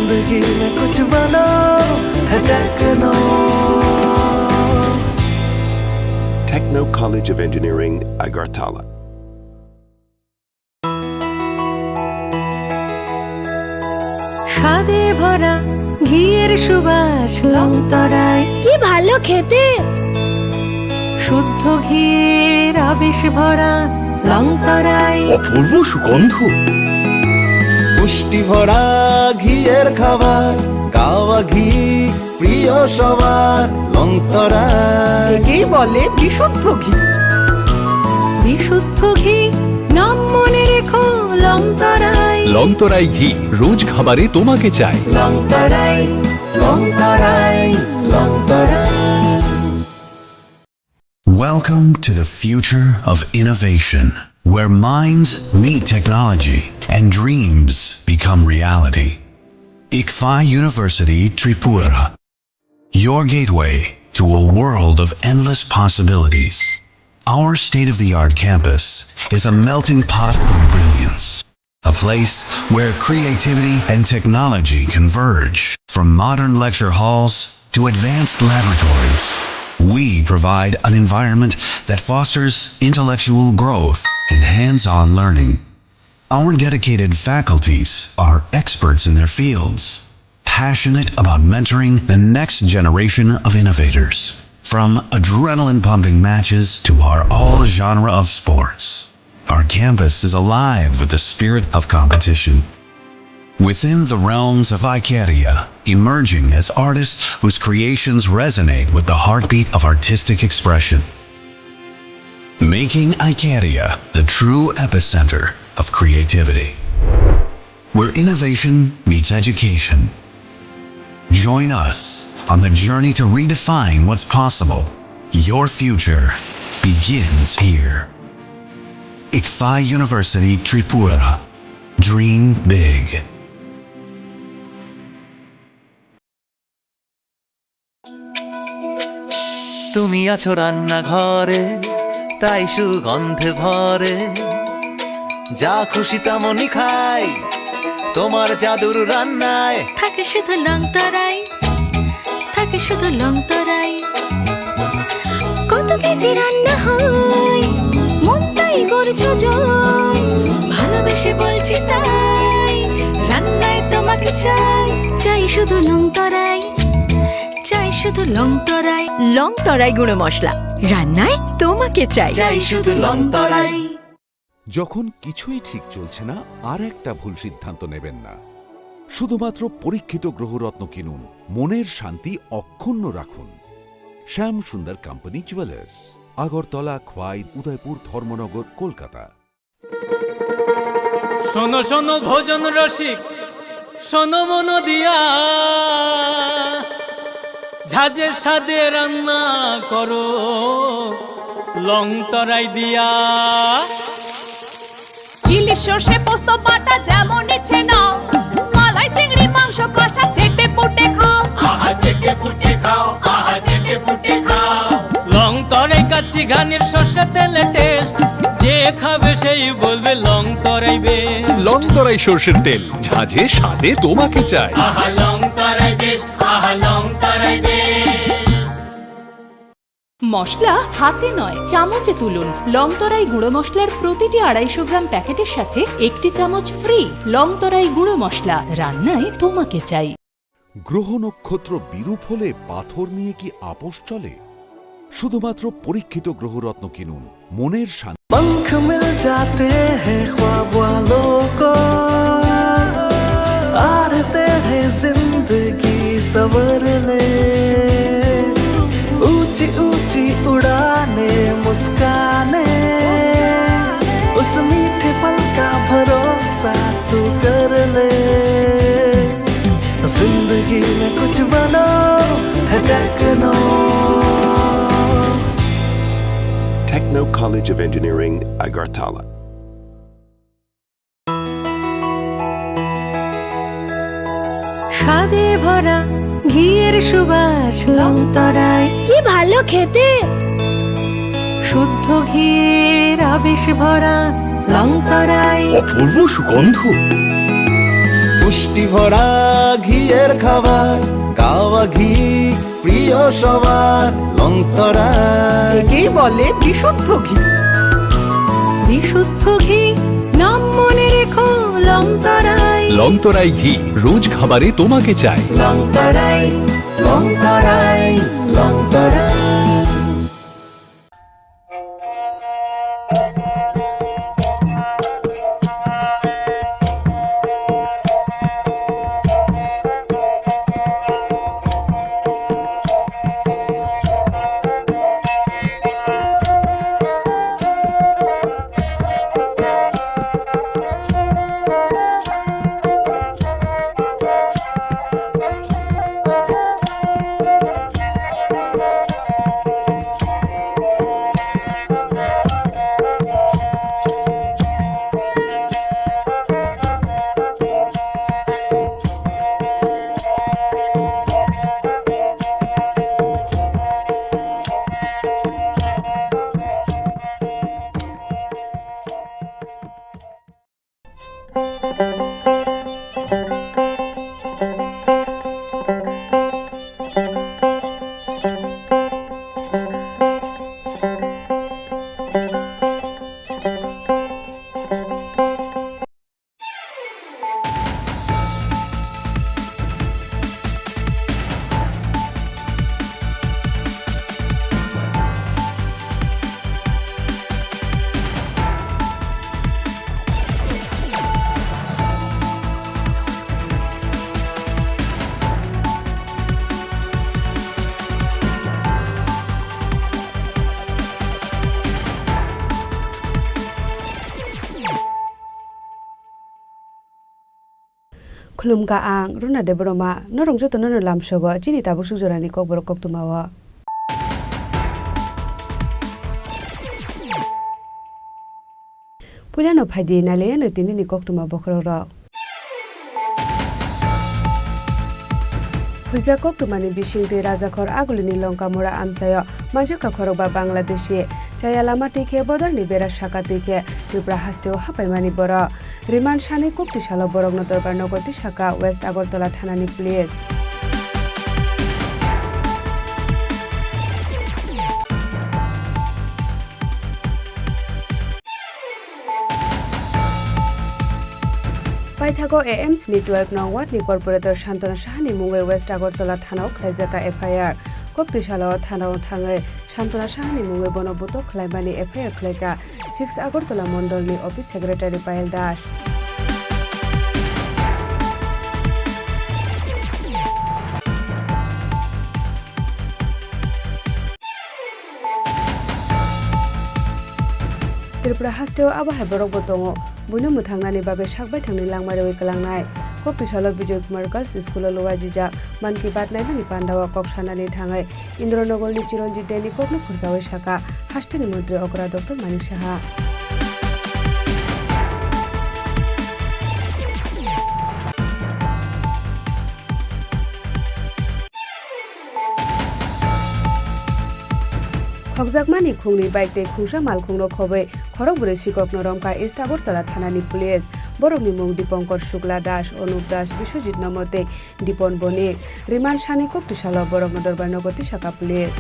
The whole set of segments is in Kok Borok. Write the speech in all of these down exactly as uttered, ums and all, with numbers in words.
जिंदगी में कुछ बनो है techno. Techno College of Engineering, Agartala. স্বাদে ভরা ঘিয়ের সুবাস লংতরাই। কি ভালো খেতে। শুদ্ধ ঘিয়ের আবেশ ভরা লংতরাই। অপূর্ব সুগন্ধ। পুষ্টি ভরা ঘিয়ের খাবার, গাওয়া ঘি প্রিয় সবার, লংতরাই। একেই বলে বিশুদ্ধ ঘি। বিশুদ্ধ ঘি, নাম মনে রেখো লংতরাই। লংতরাই ঘি, রোজ খাবারে তোমাকে চাই। লংতরাই, লংতরাই, লংতরাই। Welcome to the future of innovation, where minds meet technology and dreams become reality. ICFAI University Tripura, your gateway to a world of endless possibilities. Our state-of-the-art campus is a melting pot of brilliance, a place where creativity and technology converge. From modern lecture halls to advanced laboratories, we provide an environment that fosters intellectual growth and hands-on learning. Our dedicated faculties are experts in their fields, passionate about mentoring the next generation of innovators. From adrenaline-pumping matches to our all-genre of sports, our campus is alive with the spirit of competition. Within the realms of Icaria, emerging as artists whose creations resonate with the heartbeat of artistic expression. Making Icaria the true epicenter of creativity, where innovation meets education. Join us on the journey to redefine what's possible. Your future begins here. ICFAI University Tripura. Dream big. তুমি আছো রান্নাঘরে, তাই সুগন্ধে ভরে। যা খুশি তেমনই খাই, তোমার জাদুর রান্নায়। থাকে শুধু লংতরাই, থাকে শুধু লংতরাই। কত কেজি রান্না হয়, মন তাই করছো জয়। ভালোবেসে বলছি তাই, রান্নায় তোমাকে চাই। চাই শুধু লংতরাই, চাই শুধু লংতরাই। লংতরাই গুঁড়ো মশলা, রান্নায় তোমাকে চাই। চাই শুধু লংতরাই। যখন কিছুই ঠিক চলছে না, আর একটা ভুল সিদ্ধান্ত নেবেন না। শুধুমাত্র পরীক্ষিত গ্রহরত্ন কিনুন, মনের শান্তি অক্ষুণ্ণ রাখুন। শ্যাম সুন্দর কোম্পানি জুয়েলার্স, আগরতলা, খোয়াই, উদয়পুর, ধর্মনগর, কলকাতা। শোনো শোনো ভোজন রসিক, শোনো মন দিয়া, ঝাঁঝের স্বাদে রান্না করো লং তরাই দিয়া। ইলিশ সর্ষে পোস্ত বাটা যেমন ইচ্ছে নাও, মালাই চিংড়ি মাংস কষা চেটে পুটে খাও। আহা চেটে পুটে খাও, আহা চেটে পুটে খাও। লং তরাই কাচ্চি ঘানির সর্ষে তেলে টেস্ট, যে খাবে সেই বলবে লং তরাই বেস্ট। লং তরাই সর্ষের তেল, ঝাঁঝে স্বাদে তোমাকে চাই। আহা লং তরাই বেস্ট, আহা লং তরাই বেস্ট। মশলা হাতে নয়, চামচে তুলুন। লং তরাই গুঁড়ো মশলার প্রতিটি আড়াইশো গ্রাম প্যাকেটের সাথে একটি চামচ ফ্রি। লং তরাই গুঁড়ো মশলা, রান্নায় তোমাকে চাই। গ্রহ নক্ষত্র বিরূপ হলে পাথর নিয়ে কি আপোষ চলে? শুধুমাত্র পরীক্ষিত গ্রহরত্ন কিনুন, মনের শান্তি। पंख मिल जाते हैं ख्वाब वालों को, आड़ते हैं जिंदगी संवर ले। ऊंची ऊंची उड़ाने, मुस्काने, उस मीठे पल का भरोसा तू कर ले। जिंदगी में कुछ बनो है techno. Techno College of Engineering, Agartala. স্বাদে ভরা ঘিয়ের সুবাস লং তরাই। কি ভালো খেতে। শুদ্ধ ঘিয়ের আবেশ ভরা লং তরাই। অপূর্ব সুগন্ধ। পুষ্টি ভরা ঘিয়ের খাবার, গাওয়া ঘি প্রিয় সবার, লংতরাই। একেই বলে বিশুদ্ধ ঘি। বিশুদ্ধ ঘি, নাম মনে রেখো, লংতরাই। লংতরাই ঘি, রোজ খাবারে তোমাকে চাই। লংতরাই, লংতরাই, লংতরাই। Khulumkha ang Runa Debbarma, norok jotono no lamsogo chini tabuk suk jorani kokborok koktwmao. Puilano phaidi nailaiano tinini koktwma bokhorokrok. Huijak koktwmani bisingtwi Rajakhor Agulini Longkamura amchaio manjakha khorokba Bangladeshi. Chaya lama twi khe bodarni bera saka twi khe Tripura hasteo hapaimani borok. Remand sanwi kok twi salo borokno dorbar nogo tisaka West Agartala thanani police. Paithago A M C ni twelve nong ward ni corporator Santona Sahani mungwi West Agartala thanao khlaijak kha F I R. Kok twi salo thanao thangwi Santona Sahani mungwi bono butok khlaimani F I R khlaikha six Agartala mondolni office secretary Payal Das. Tripura hasteo abo hai borokbo tongo, buino mwthangnani bagwi sak baithangni langma rwui kwlangnai. Kok twi salo Bijoy Kumar Girls School-o luajijak Mann Ki Baat naimani pandao kok sanani thangwi Indranogorni Chiranjit Deni kokno khurchaui sakha hasteni montri okra Doctor Manik Saha. Khokjakmani khungni bike tei khungsa malkhungno khobwi khorokbrwi sikokno romkha East Agartala thanani police. Borokni mung Dipankar Shukla Das, Anup Das, Biswajit Nomo tei Dipon Bonik. Remand sanwi kok twi salo borokno dorbar nogo tisaka police.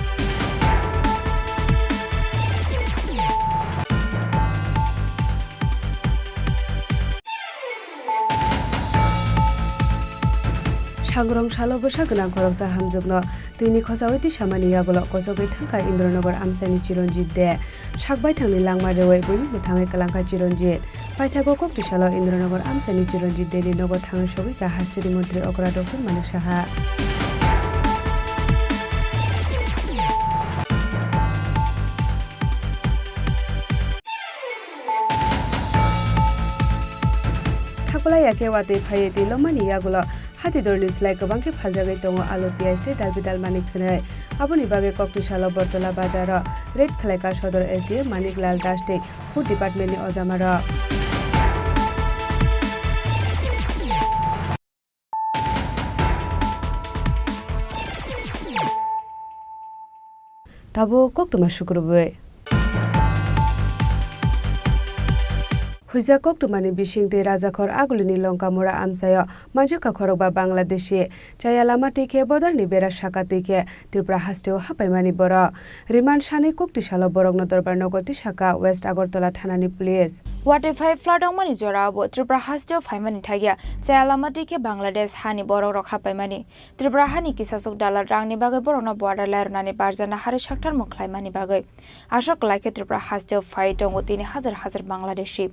Sangrong salo bwsa gwnang khoroksa hamjwkno twini khochaui tisamani yagulo kochogwi thangkha Indranogor amchaini Chiranjit De. Sak baithangni langma rwui buini mwthangwi kwlangkha Chiranjit. Paithago kok twi salo Indranogor amchaini Chiranjit Deni nogo thangwi sogwi kha hasteni montri okra Doctor Manik Saha. Thakbwlai ya khe watwi phaiwi twi lomani yagulo hatidorni slai kwbang khe phaljagwi tongo alu, piyaj tei dalbidal manwi khwnwi. Aboni bagwi kok twi salo Bortola bazaro raid khlaikha Sodor S D M Manik Lal Das tei Food Department-ni ojamarok. Tabuk koktwma sukrubwi. Huijak koktwmani bisingtwi Rajakhor Agulini Longkamura amchaio manjakha khorokba Bangladeshi. Chaya lama twi khe border ni bera saka twi khe Tripura hasteo hapaimani borok. Remand sanwi koktwi salo borokno Dorbar nogo tisaka West Agartala thanani police. Watwi phai flood wngmani jorao bo Tripura hasteo phaimani thagya chaya lama twi khe Bangladesh hani borok rok hapaimani. Tripura hani kisasuk dalal rangni bagwi borokno border lairwnani barjana hari sakthar mung khlaimani bagwi. Aswk kwlai khe Tripura hasteo phai tongo tini hazar hazar Bangladeshi.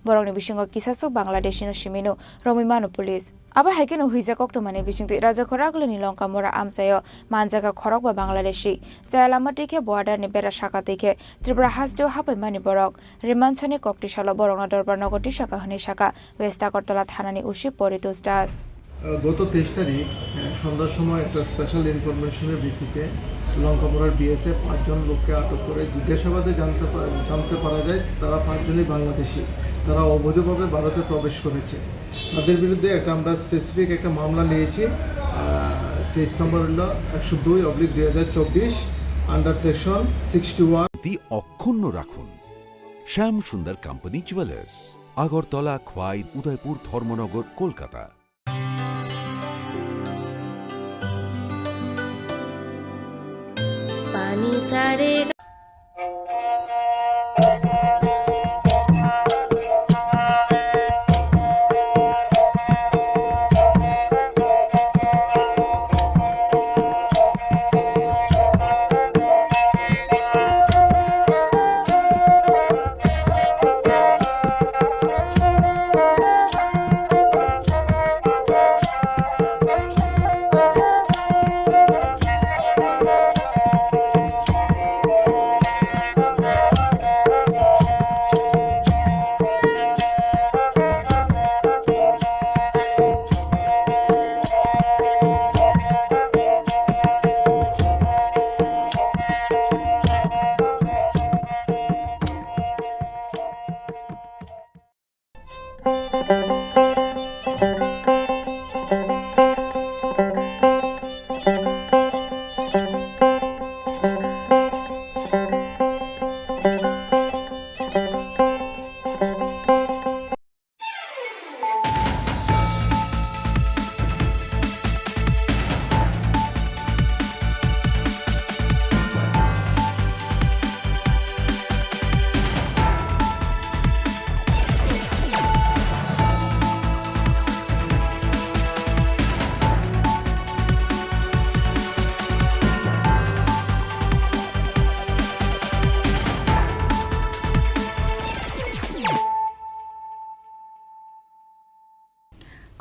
Borokni bisingo kisasuk Bangladeshino simino romwi mano police. Abo hai kheno huijak koktwmani bisingtwi Rajakhor Agulini Longkamura amchaio manjakha khorokba Bangladeshi. Chaya lama twi khe border ni bera saka twi khe Tripura hasteo hapaimani borok. Remand sanwi koktwi salo borokno Dorbar nogo tisaka hwnwi saka West Agartala thanani O C Poritos Das. আহ, গত তেইশ তারিখ, আহ, সন্ধ্যার সময় একটা স্পেশাল ইনফরমেশনের ভিত্তিতে লঙ্কামুড়ার বিএসএফ পাঁচজন লোককে আটক করে জিজ্ঞাসাবাদে জানতে পা-, জানতে পারা যায় তারা পাঁচজনই বাংলাদেশি। তারা অবৈধভাবে ভারতে প্রবেশ করেছে। তাদের বিরুদ্ধে একটা, আমরা স্পেসিফিক একটা মামলা নিয়েছি। আহ, কেস নাম্বার হলো একশো দুই অবলিক দুই হাজার চব্বিশ, আন্ডার সেকশন সিক্সটি ওয়ান। অক্ষুণ্ণ রাখুন। শ্যাম সুন্দর কোম্পানি জুয়েলার্স, আগরতলা, খোয়াই, উদয়পুর, ধর্মনগর, Kolkata.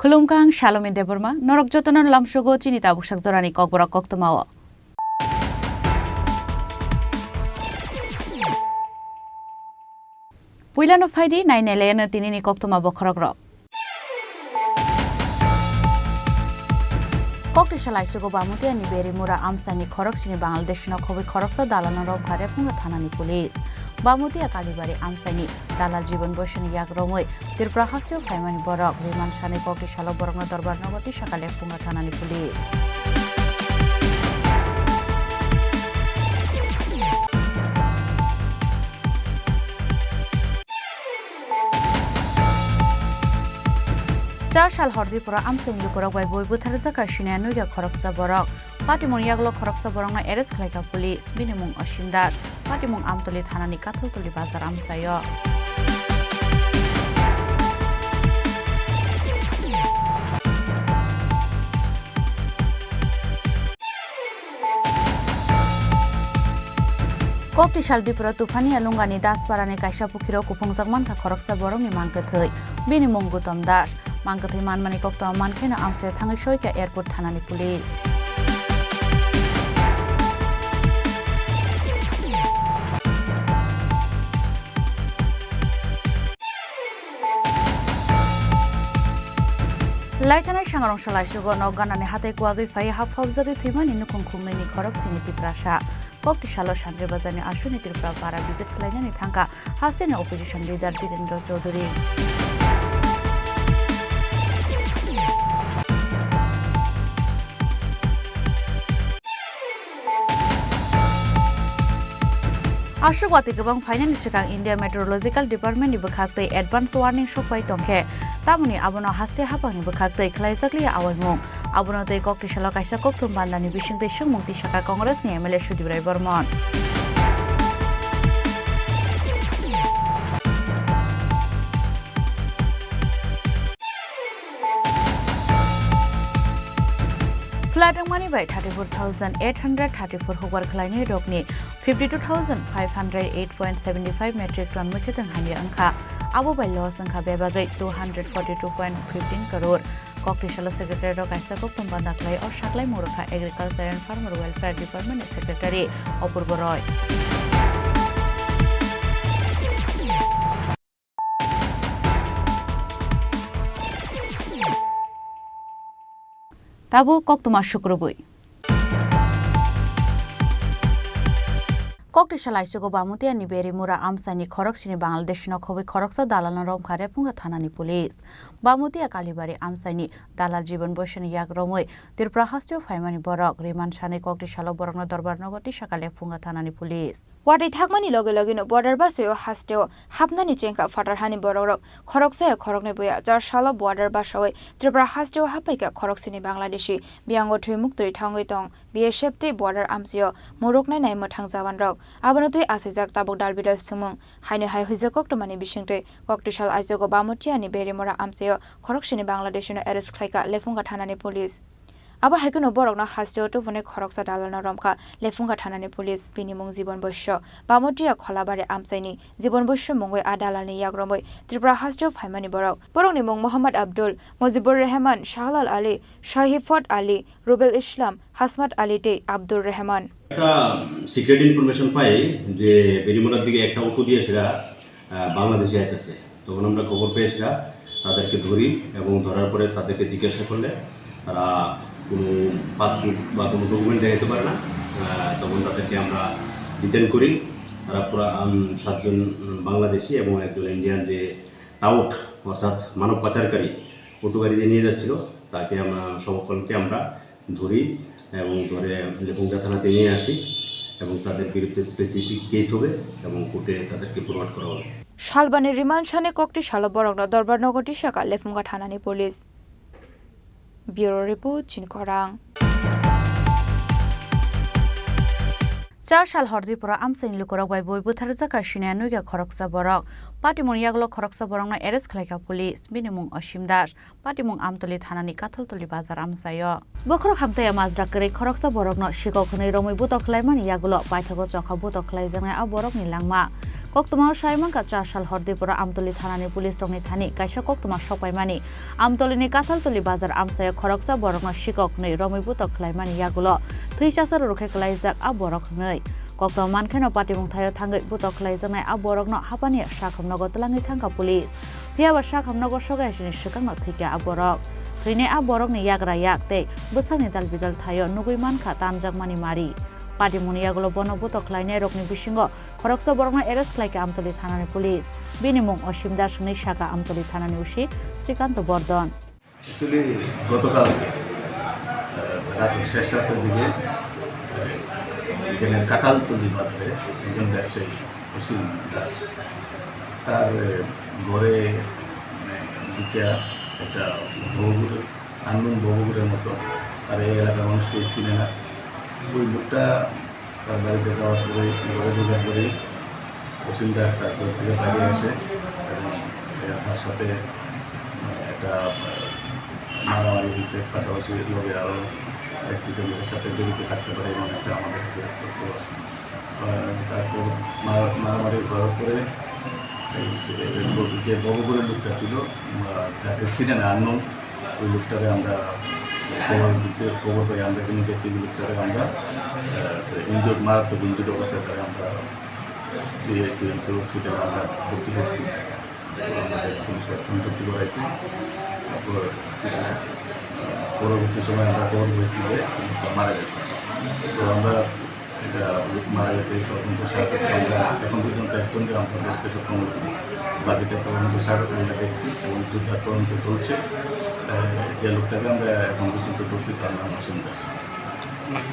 Khulumkha, ang Salome Debbarma, norok jotono lamsogo chini tabuksak jorani kokborok koktwmao. Puilano phaidi, nainailaino tinini koktwma bokhorokrok. Koktwisa laisugo Bamutiani Berimura amchaini khoroksini Bangladeshno khobwi khoroksa dalalno romkha Rephunga thanani police. Bamutiya Kalibari amchaini dalal Jibon Boisoni yak romwi Tripura hasteo phaimani borok. Remand sanwi koktwi salo borokno Dorbar nogo tisaka Lephunga thanani police. Cha sal hor Dipura amchaini lukurok bai bui butharjak kaisini nwiga khoroksa borok. Patimung yagulo khoroksa borokno arrest khlaikha police, bini mung Osim Das, patimung Amtoli thanani Kathaltoli bazar amchaio. Koktwisa Dipura Tuphani Alungani Dasparani kaisa pukhiro kuphungjak mankha khoroksa borokni mangkwthwi, bini mung Gutom Das. Mangkwthwi manmani koktwma mankheno amchaio thangwi soikha airport thanani police. Laithanai sangrong salai sugo nok ganani hatai kuwagwi phai ha phobjagwi thwimani nukhung khumnwini khorok sini Tiprasa. Kokti salo Sandri Bazarni Ashwini Tripura para visit khlainani thangkha hasteni opposition leader Jitendra Chaudhary. Aswk watwi kwbang phainani swkang India Meteorological Department ni bwkhaktwi advance warning sokpai tongkhe, tamoni abono haste haphangni bwkhaktwi khlaijakliya awaimung. Abono twi koktisalo kaisa kokthum bandani bisingtwi swngmung tisaka Congress ni M L A Sudip Rai Bormon. Flat wngmani bai thirty four thousand eight hundred thirty four hukbar khlainai rokni fifty two thousand five hundred eight point seventy five metric ton mwkhwtwng hamya wngkha. Abo bai loss wngkha bebagwi two hundred forty two point fifteen crore. Koktisalo secretary rok kaisa kokthum banda khlai o saklai murukha Agriculture and Farmer Welfare Department ni Secretary Apurbo Roy. Tabuk koktwma sukrubwi. Koktwisa laisogo Bamutiani Berimura amchaini khoroksini Bangladeshino khobwi khoroksa dalalno romkha Rephunga thanani police. Bamutiya Kalibari amchaini dalal Jibon Boisoni yak romwi Tripura hasteo phaimani borok. Riman sanwi koktwisalo borokno dorbar nogo tisaka Lephunga thanani police. Watwi thakmani loge logeno border basio hasteo hapnani chengkha phatar hani borokrok khoroksa ya khoroknwi buya. Char salo border basawi Tripura hasteo haphaikha khoroksini Bangladeshi, biyango thwi muktwi thangwi tong B S F tei border amchaio muruknai nai mwthang jawanrok. Abono twi asijak tabuk dalbidal swngmung. Haino hai huijak koktwmani bisingtwi koktwisal aisogo Bamutiani Berimura amchaio khoroksini Bangladeshino arrest khlaikha Lephunga thanani police. Abo hai kheno borokno hasteo tubunai khoroksa dalalno romkha Lephunga thanani police, bini mung Jibon Boisyo, Bamotiya Kholabari amchaini. Jibon Boisyo mungwi a dalalni yak romwi Tripura hasteo phaimani borok. Borokni mung Mohammad Abdul, Mojibur Rehman, Shahlal Ali, Shahifot Ali, Rubel Islam, Hasmat Ali tei Abdur Rehman. একটা secret information পাই যে বেরিমোড়ার দিকে একটা অটো দিয়ে সেটা আহ, বাংলাদেশে আইতেছে। তখন আমরা খবর পেয়ে সেটা তাদেরকে ধরি এবং ধরার পরে তাদেরকে জিজ্ঞাসা করলে তারা কোনো পাসপোর্ট বা কোনো ডকুমেন্ট দেখাতে পারে না। আহ, তখন তাদেরকে আমরা ডিটেন করি। তারা পুরা, আম, সাতজন, উম, বাংলাদেশি এবং একজন ইন্ডিয়ান যে টাউট অর্থাৎ মানব পাচারকারী অটো গাড়ি দিয়ে নিয়ে যাচ্ছিল, তাকে আমরা সকলকে আমরা ধরি এবং ধরে লেফুঙ্গা থানাতে নিয়ে আসি এবং তাদের বিরুদ্ধে স্পেসিফিক কেস হবে এবং কোর্টে তাদেরকে ফরওয়ার্ড করা হবে। Salbani riman sani kokti salo borokno dorbar nogo tisaka Lephunga thanani police. Bureau report, Chini Khorang. Cha sal hor Tripura amchaini lukurok bai bui butharjak kaisini nugya khoroksa borok. Patimung yagulo khoroksa borokno arrest khlaikha police, bini mung Osim Das. Patimung Amtoli thanani Kathaltoli bazar amchaio. Bokhorok hamtaya majra kwrwi khoroksa borokno sikok hwnwi romwi butok khlaimani yagulo paithago chokha butok khlaijaknai a borokni langma. Koktwmao sai mankha cha sal hor Tripura Amtoli thanani police rokni thani kaisa koktwma sokpaimani. Amtolini Kathaltoli bazar amchaio khoroksa borokno sikok hwnwi romwi butok khlaimani yagulo thwi chasaro rwkhe klaijak a borok hwnwi. Koktwma mankheno patimung thaio thangwi butok khlaijaknai a borokno hapani sakham nogo twlangwi thangkha police. Phiya ba sakham nogo sogwi aisini swkangno thwikha a borok. Thwinai a borokni yagra yak tei bwsakni dal bidal thaio nugwi mankha tanjakmani mari. Patimungni yagulo bono butok khlainairokni bisingo khoroksa borokno arrest khlaikha Amtoli thanani police. Bini mung Osim Das hwnwi sakha Amtoli thanani O C Srikanto Bordon. Actually গতকাল, আহ, রাত শেষ রাতের দিকে, আহ, এখানে কাটালতলি বাজারে একজন ব্যবসায়ী অসীম দাস, তার, আহ, ঘরে, মানে, ঢুকিয়া একটা বগুড়ের, আননোন বগুড়ের মতো, আর এই এলাকার মানুষ কেউ চিনে না। ওই লোকটা তার বাড়িতে যাওয়ার পরে ঘরে ঢোকার পরেই অসীম দাস তার ঘর থেকে বাইরে আসে এবং, আহ, তার সাথে, আহ, একটা, আহ, মারামারি হয়েছে। পাশাপাশি লগে আরও এক দুজন লোকের সাথে জড়িত থাকতে পারে এমন একটা আমাদের কাছে তথ্য আছে। আহ, তারপর মারা-, মারামারি হওয়ার পরে এই যে, যে বগুড়ের লোকটা ছিল, আহ, যাকে চিনে না, আননোন, ওই লোকটাকে আমরা খবর দিতে, খবর পাই আমরা, কিন্তু গেছি ওই লোকটাকে আমরা, আহ, ইনজুর্ড, মারাত্মক ইনজুর্ড অবস্থায় তাকে আমরা টিএমসি হসপিটালে আমরা ভর্তি করছি। আমাদের পুলিশ পার্সন ভর্তি করাইছি। তারপর, আহ, পরবর্তী সময় আমরা খবর পেয়েছি যে মারা গেছে। তো আমরা এটা মারা গেছে, এই তদন্ত সাপেক্ষে আমরা এখন পর্যন্ত একজনকে আমরা ধরতে সক্ষম হয়েছি। বাকিটা তদন্ত সাপেক্ষে আমরা দেখছি এবং দুটা তদন্ত চলছে। আহ, যে লোকটাকে আমরা এখন পর্যন্ত ধরছি, তার নাম অসীম দাস।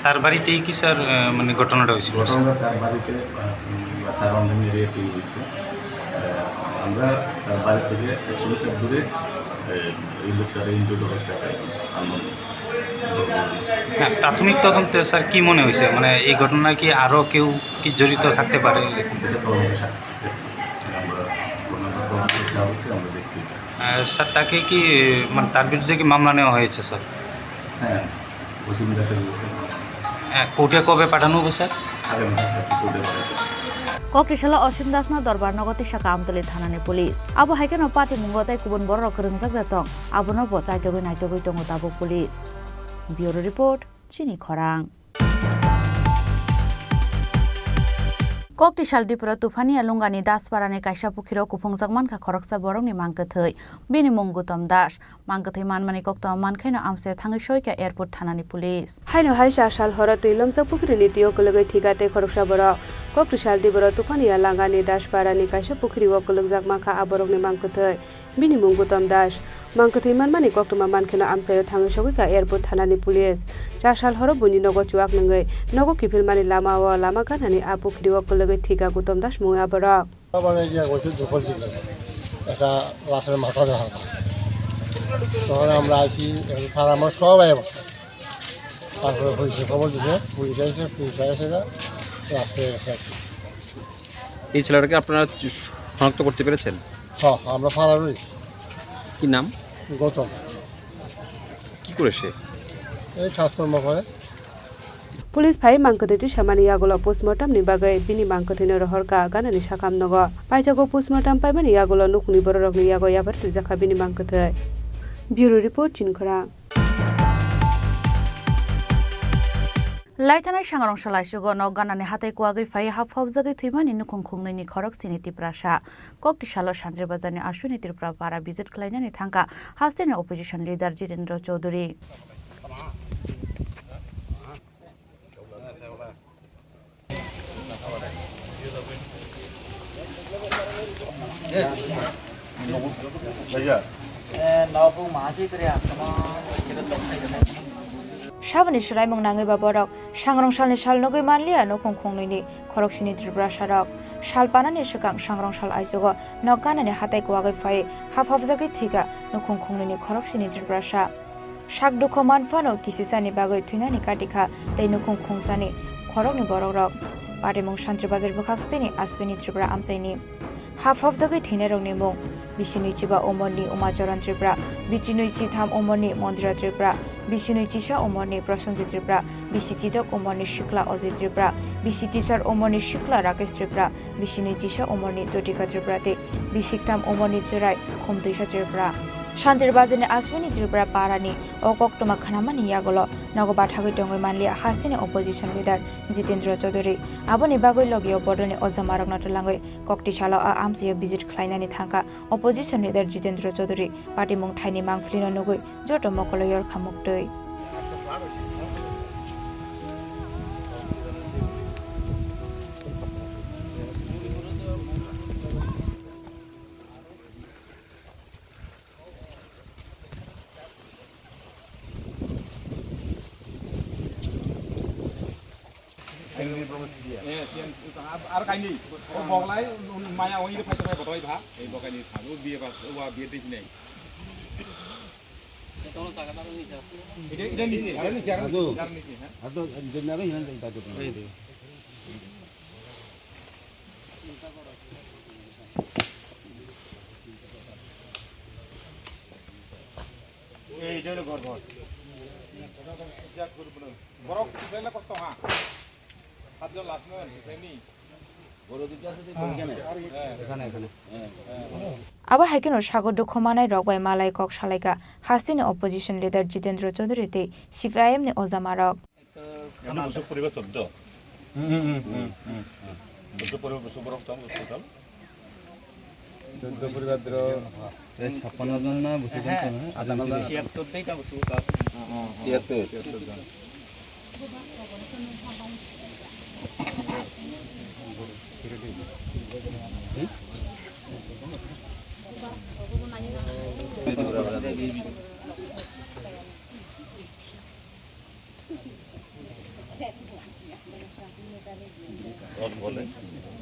তার বাড়িতেই কি স্যার, আহ, মানে ঘটনাটা হয়েছিল? ঘটনাটা তার বাড়িতে, আহ, সারাউন্ডিং এরিয়াতেই হয়েছে। আহ, আমরা তার বাড়ি থেকে একশো মিটার দূরে, আহ, ইন্দুরকারে ইন্দুর হসপিটালে আমরা হ্যাঁ, প্রাথমিক তদন্তে স্যার কি মনে হয়েছে? মানে এই ঘটনায় কি আরো কেউ কি জড়িত থাকতে পারে? এটা তদন্ত সাপেক্ষে। আমরা ঘটনাটা তদন্ত সাপেক্ষে আমরা দেখছি। আহ, স্যার, তাকে কি, মানে, তার বিরুদ্ধে কি মামলা নেওয়া হয়েছে, স্যার? হ্যাঁ, ওসি দাসের বিরুদ্ধে মামলা। আহ, কোর্টে কবে পাঠানো হবে, স্যার? আগামী সপ্তাহে কোর্টে পাঠানো হবে। Koktisalo Osim Dasno dorbar nogo tisa Kamtali thanani police. Abo hai kheno patimungo tei kubun bororok kwrwngjak da tong, abono bo chaitogwi naitogwi tongo tabuk police. Bureau report, Chini Khorang. Koktisal Dipura Tuphani Yalungani Dasparani kaisa pukhiro kuphungjak mankha khoroksa borokni mangkwthwi. Bini mung Gutom Das. Mangkwthwi manmani koktwma mankhaino amchaio thangwi soikha airport thanani police. Haino hai cha sal horo twi lomjak pukhirini twiwi kwlwgwi thika tei khoroksa borok. Koktisal Dipura Tuphani Yalungani Dasparani kaisa pukhirio kwlwkjak mankha a borokni mangkwthwi. Bini mung Gutom Das. Mangkwthwi manmani koktwma mankheno amchaio thangwi sogwikha airport thanani police. Cha sal horo buini nogo chuak nungwi nogo kiphilmani lamao lama ganani a pukhirio kwlwgwi thika Gutom Das mungwi a borok. আবার এই যে বলছে দখল ছিল, একটা লাশের মাথা দেখা যায়। তখন আমরা আইছি, এখন ফার্মে সবাই বসে। তারপরে পুলিশে খবর দিছে, পুলিশ এসে, পুলিশ এসে যা, লাশ পেয়ে গেছে আর কি। এই ছেলেটাকে আপনারা শনাক্ত করতে পেরেছেন? হ্যাঁ, আমরা ফারারই। কি নাম? গৌতম। কি করে সে? এই কাজকর্ম করে। Police phai mangkwthwi twisamani yagulo postmortem ni bagwi bini mangkwthwino rohorkha ganani sakam nogo. Paithago postmortem paimani yagulo nukhungni bororokni yago yabar twijakha bini mangkwthwi. Bureau report, Chini Khorang. Laithanai Sangrong Salai sugo nok ganani hatai kuwagwi phai hap hopjagwi thwimani nukhung khungnwini khorok sini Tiprasa. Koktisalo Santri Bazarni Ashwini Tripura para visit khlainani thangkha hasteni opposition leader Jitendra Chaudhary. Saboni swraimung nangwi ba borok Sangrong salni sal nugwi manliya nukhung khungnwini khoroksini Tiprasarok. Sal panani swkang Sangrong sal aichugo nok ganani hatai kuwagwi phai hap hopjagwi thwikha nukhung khungnwini khoroksini Tiprasa. Sak dukho manphano kisisani bagwi thwinani katikha tei nukhung khungsani khorokni borokrok. Patimung Santri Bazar bwkhak stini Ashwini Tripura amchaini. Hap hopjagwi thwinairokni mung: bisinwi chiba umorni Umacharan Tripura, bichinwi chitham umorni Mondira Tripura, bisinwi chisa umorni Prosenjit Tripura, bisi chitok umorni Sikla Ajay Tripura, bisi chisar umorni Sikla Rakesh Tripura, bisinwi chisa umorni Jyotika Tripura tei bisiktham umorni Cherai Khumtuisa Tripura. Santri Bazarni Ashwini Tripura parani o koktwma khnamani yagulo nogo bathagwi tongwi manliya hasteni opposition leader Jitendra Chaudhary. Aboni bagwi logio bodolni ojamarokno twlangwi koktisalo a amchaio visit khlainani thangkha opposition leader Jitendra Chaudhary. Patimung thaini mangphlino nugwi joto mokolo yorkha muktwi. Ar kaini, o boglai, maya wngwi phai tongmani botoi bha, ei bokaini salo biye ba, o ba biye tei sinai. Ida, ida nisi, ida nisi, ida nisi, ha? Borok utlai le kosto ha. Saat jon last man, utlai ni. Abo hai kheno sago dukho manai rok bai malai kok salaikha hasteni opposition leader Jitendra Chaudhary tei C P I M ni ojamarok. Ano busuk poribar choddo. Hmm, hmm, hmm, hmm, hmm. Choddo poribar busuk borok tong hospital. Choddo poribar dro. Prai sappanno jon na busuk jon tong, ha? Atanno jon. Siyattor dei ta busuk ta. Siyattor. Siyattor jon.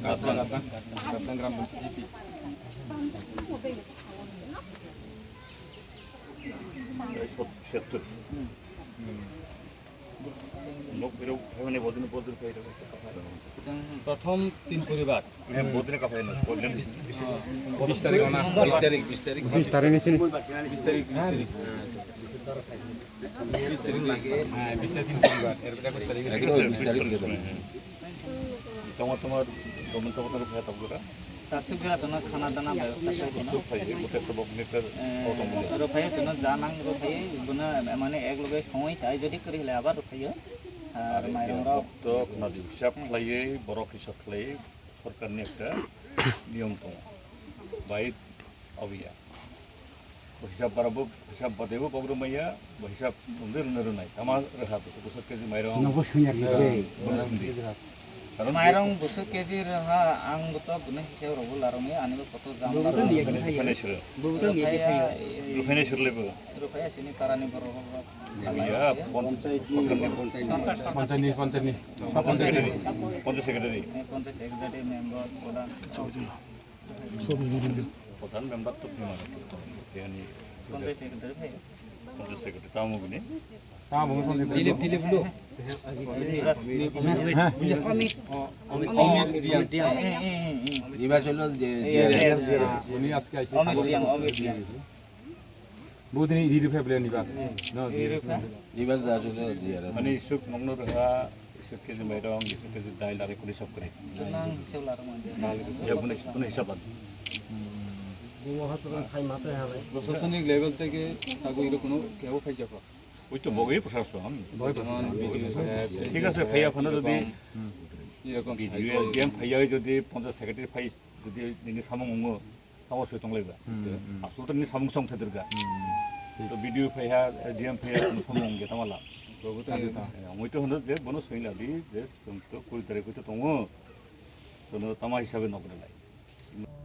Gatlang, Gatlang, Gatlang gram panchayat. Sottur. Nok berok, hai mane bodin, bodin kai rok. Prothom tin poribar. Heh, bodin ka hai na, bodin. Bis tarik na? Bis tarik, bis tarik. Bis tarik ni sini. Bis tarik, bis tarik. Bis tarik lagi. Heh, bis tarik tin poribar. Er pore ekush tarik. Ekush tarik. Tomar, tomar government tomar khe tabuk ra. Tatsuk jora tono khana dana bebostha khai tono. Tatsuk khai, bote tabuk ni ter. Eh, auto muli. Rwphai tono janang rwphai, bono mane ek loge songwi chai jodi kwrwi hwlai abar rwphai. Ar mairung rok. Hisab khlaiwi, borok hisab khlaiwi, sorkar ni ekta niyom tongo. Bai awiya. Bo hisab barabo, hisab badebo bok rwmaiya, bo hisab rwngde rwna rwnai. Tama rwha bo, bwswk kg mairung. Nobo swinya rwdi. Bono swngdi. Karon mairung bwswk kg rwha, ang bo to bono hisab rwbo larwmaya, ani bo koto jam larwmaya. Rwphainai sir. Rwphainai sir lebo. Rwphaiya sini parani borok rok. Ya, pon-, sorkar ni. Panchayat ni, panchayat ni. Panchayat secretary. Panchayat secretary. Eh, panchayat secretary member, pradhan. Pradhan member to phima rok, yani. Panchayat secretary phai. Panchayat secretary tamo gini. Tamo gini. Dilip, Dilip lo. Amit. Amit. Amit. Amit. Amit. Diba cholo je, eh, je. Yes, yes. Uni aske aise. Amit Riang, Amit Riang. Budini Dilip phai bole Nibas. No, Dilip phai. Nibas da cholo je. Mane suk nongno rwha. Suk kg mairung, suk kg dail, ari kuri sab kuri. Nang hisab larwk mande. Ya, bune, bune hisab larwk. Bini waha to khai mate halai. Prosasonik level theke tago iro kono kebo phai jakha. Oi to bogoi prosason. Bogoi prosason. Bidhi, eh, ঠিক আছে, phaiya phano jodi bidhi, SDM phaiya jodi panchayat secretary phai jodi nini samung ongo, Tamo soi tonglaiba. Hmm, hmm. Asol to ni samung song thadrga. Hmm. To B D O phaiha, S D M phaiha, tamo samung ge tamala. Bobo to. Eh, ang oito hono je bono soila di, je tong to kuri tarik oito tongo. Tono tama hisabe nok relai.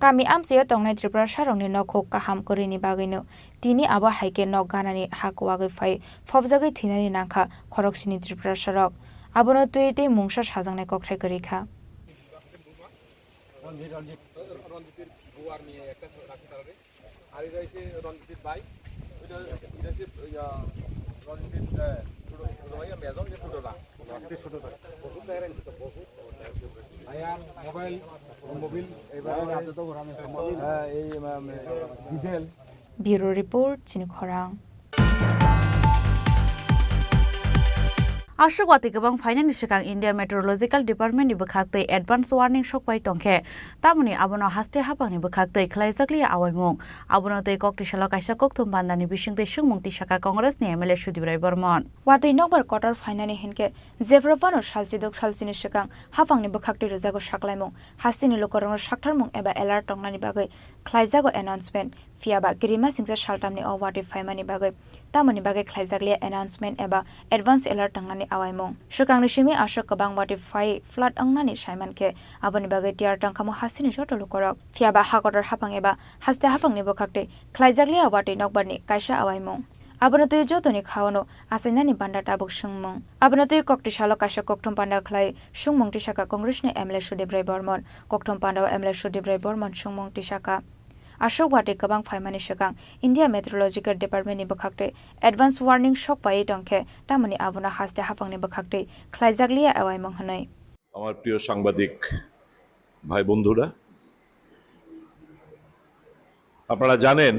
Kami amchaio tongnai Tripurasarokni nokhuk kaham kwrwini bagwino tini abo hai khe nok ganani hak wagwi phai phobjagwi thwinani nangkha khoroksini Tripurasarok. Abono twiwi tei mungsa sajaknai kokthai kwrwi kha. রঞ্জিত, রঞ্জিত। রঞ্জিতের বউ আর মেয়ে একটা রাখতে পারবে। আর এটা হচ্ছে রঞ্জিতের ভাই। এটা, এটা হচ্ছে, ইয়া, রঞ্জিতের, আহ, ছোট, ছোট ভাই আর মেজো, এটা ছোট না। আজকে ছোট ভাই। আয়ার মোবাইল, মোবিল, এবার, হ্যাঁ, এই, উম, diesel. Bureau Report, Chini Khorang. Aswk watwi kwbang phainani swkang India Meteorological Department ni bwkhaktwi advance warning sokpai tongkhe, tamoni abono haste haphangni bwkhaktwi khlaijakliya awaimung. Abono twi kok tisalo kaisa kokthum bandani bisingtwi swngmung tisaka Congress ni M L A Sudip Rai Bormon. Watwi nokbar kotor phainani hinkhe jephru phano salchidok salchini swkang haphangni bwkhaktwi rwjago saklaimung, hasteni lukurokno saktharmung eba alert tongnani bagwi khlaijago announcement. Phiya ba kirima singcha saltamni o watwi phaimani bagwi tamoni bagwi khlaijakliya announcement eba advance alert tongnani awaimung. Swkangni simi aswk kwbang watwi phai flood wngnani saimankhe, aboni bagwi tiyar tongkhamu hasteni joto lukurok. Phiya ba hakotor haphang eba haste haphangni bwkhaktwi khlaijakliya watwi nokbarni kaisa awaimung. Abono twi jotoni khaono achainani banda tabuk swngmung. Abono twi kok tisalo kaisa kokthum panda khlai swngmung tisaka Congressni M L A Sudip Rai Bormon. Kokthum pandao M L A Sudip Rai Bormon swngmung tisaka. Aswk watwi kwbang phaimani swkang India Meteorological Department ni bwkhaktwi advance warning sok paiwi tongkhe, tamoni abono haste haphangni bwkhaktwi khlaijakliya awaimung hwnwi. আমার প্রিয় সাংবাদিক ভাই বন্ধুরা, আপনারা জানেন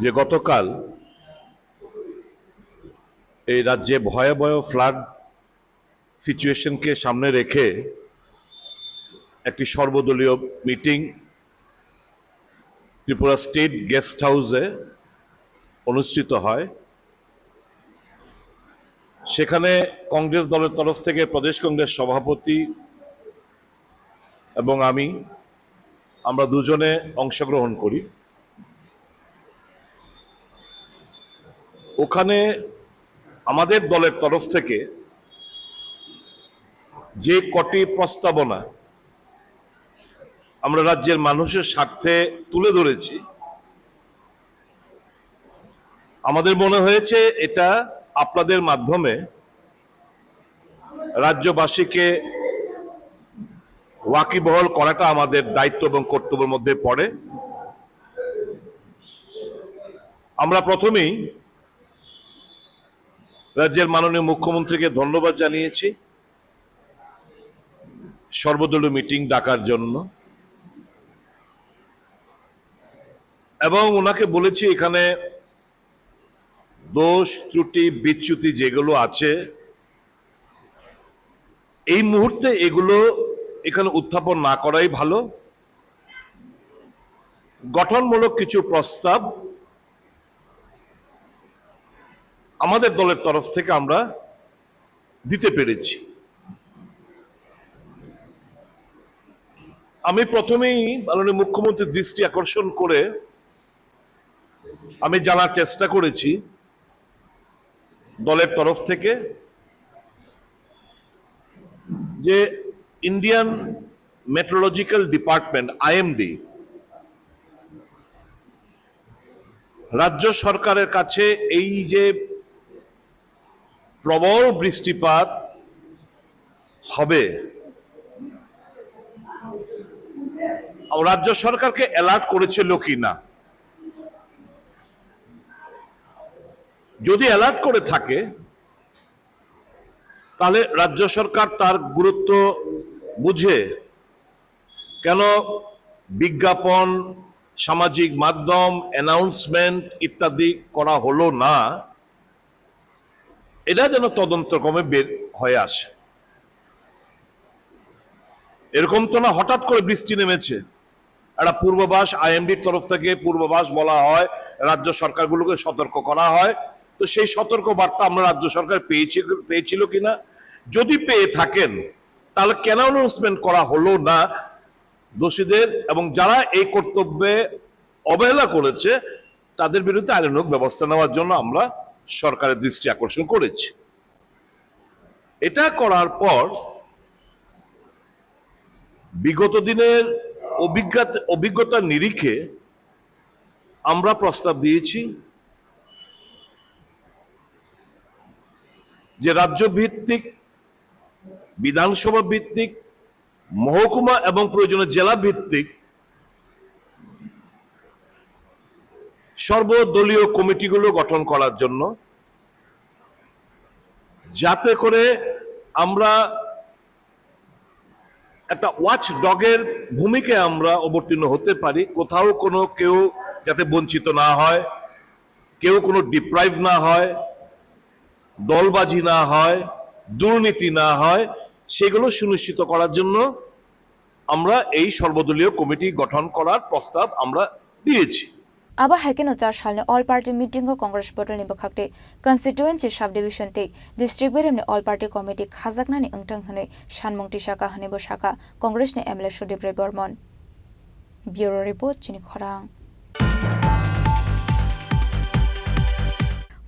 যে গতকাল এই রাজ্যে ভয়াবহ ফ্লাড সিচুয়েশনকে সামনে রেখে একটি সর্বদলীয় মিটিং ত্রিপুরা স্টেট গেস্ট হাউসে অনুষ্ঠিত হয়। সেখানে কংগ্রেস দলের তরফ থেকে প্রদেশ কংগ্রেস সভাপতি এবং আমি, আমরা দুজনে অংশগ্রহণ করি। ওখানে আমাদের দলের তরফ থেকে যে কটি প্রস্তাবনা আমরা রাজ্যের মানুষের স্বার্থে তুলে ধরেছি, আমাদের মনে হয়েছে এটা আপনাদের মাধ্যমে রাজ্যবাসীকে ওয়াকিবহল করাটা আমাদের দায়িত্ব এবং কর্তব্যের মধ্যে পড়ে। আমরা প্রথমেই রাজ্যের মাননীয় মুখ্যমন্ত্রীকে ধন্যবাদ জানিয়েছি সর্বদলীয় মিটিং ডাকার জন্য, এবং ওনাকে বলেছি এখানে দোষ, ত্রুটি, বিচ্যুতি যেগুলো আছে, এই মুহূর্তে এগুলো এখানে উত্থাপন না করাই ভালো। গঠনমূলক কিছু প্রস্তাব আমাদের দলের তরফ থেকে আমরা দিতে পেরেছি। আমি প্রথমেই মাননীয় মুখ্যমন্ত্রীর দৃষ্টি আকর্ষণ করে আমি জানার চেষ্টা করেছি দলের তরফ থেকে যে ইন্ডিয়ান মেট্রোলজিক্যাল ডিপার্টমেন্ট, আইএমডি, রাজ্য সরকারের কাছে এই যে প্রবল বৃষ্টিপাত হবে, রাজ্য সরকারকে অ্যালার্ট করেছিল কি না। যদি অ্যালার্ট করে থাকে, তাহলে রাজ্য সরকার তার গুরুত্ব বুঝে কেন বিজ্ঞাপন, সামাজিক মাধ্যম, অ্যানাউন্সমেন্ট ইত্যাদি করা হলো না, এটা যেন তদন্ত ক্রমে বের হয়ে আসে। এরকম তো না হঠাৎ করে বৃষ্টি নেমেছে, একটা পূর্বাভাস, আইএমডির তরফ থেকে পূর্বাভাস বলা হয়, রাজ্য সরকারগুলোকে সতর্ক করা হয়। তো সেই সতর্ক বার্তা আমরা রাজ্য সরকার পেয়েছি, পেয়েছিল কিনা, যদি পেয়ে থাকেন, তাহলে কেন অ্যানাউন্সমেন্ট করা হলো না? দোষীদের এবং যারা এই কর্তব্যে অবহেলা করেছে, তাদের বিরুদ্ধে আইনানুগ ব্যবস্থা নেওয়ার জন্য আমরা সরকারের দৃষ্টি আকর্ষণ করেছি। এটা করার পর বিগত দিনের অভিজ্ঞতা, অভিজ্ঞতার নিরিখে আমরা প্রস্তাব দিয়েছি যে রাজ্য ভিত্তিক, বিধানসভা ভিত্তিক, মহকুমা এবং প্রয়োজনে জেলা ভিত্তিক সর্বদলীয় কমিটিগুলো গঠন করার জন্য, যাতে করে আমরা একটা ওয়াচ ডগের ভূমিকায় আমরা অবতীর্ণ হতে পারি, কোথাও কোনো কেউ যাতে বঞ্চিত না হয়, কেউ কোনো ডিপ্রাইভ না হয়, দলবাজি না হয়, দুর্নীতি না হয়, সেগুলো সুনিশ্চিত করার জন্য আমরা এই সর্বদলীয় কমিটি গঠন করার প্রস্তাব আমরা দিয়েছি। Abo hai kheno char salni All Party meeting o Congress bodolni bwkhak tei constituency subdivision tei district beremni All Party committee khajaknani wngthang hwnwi sanmung tisaka hwnwibo sakha Congressni M L A Sudip Roy Bormon. Bureau report, Chini Khorang.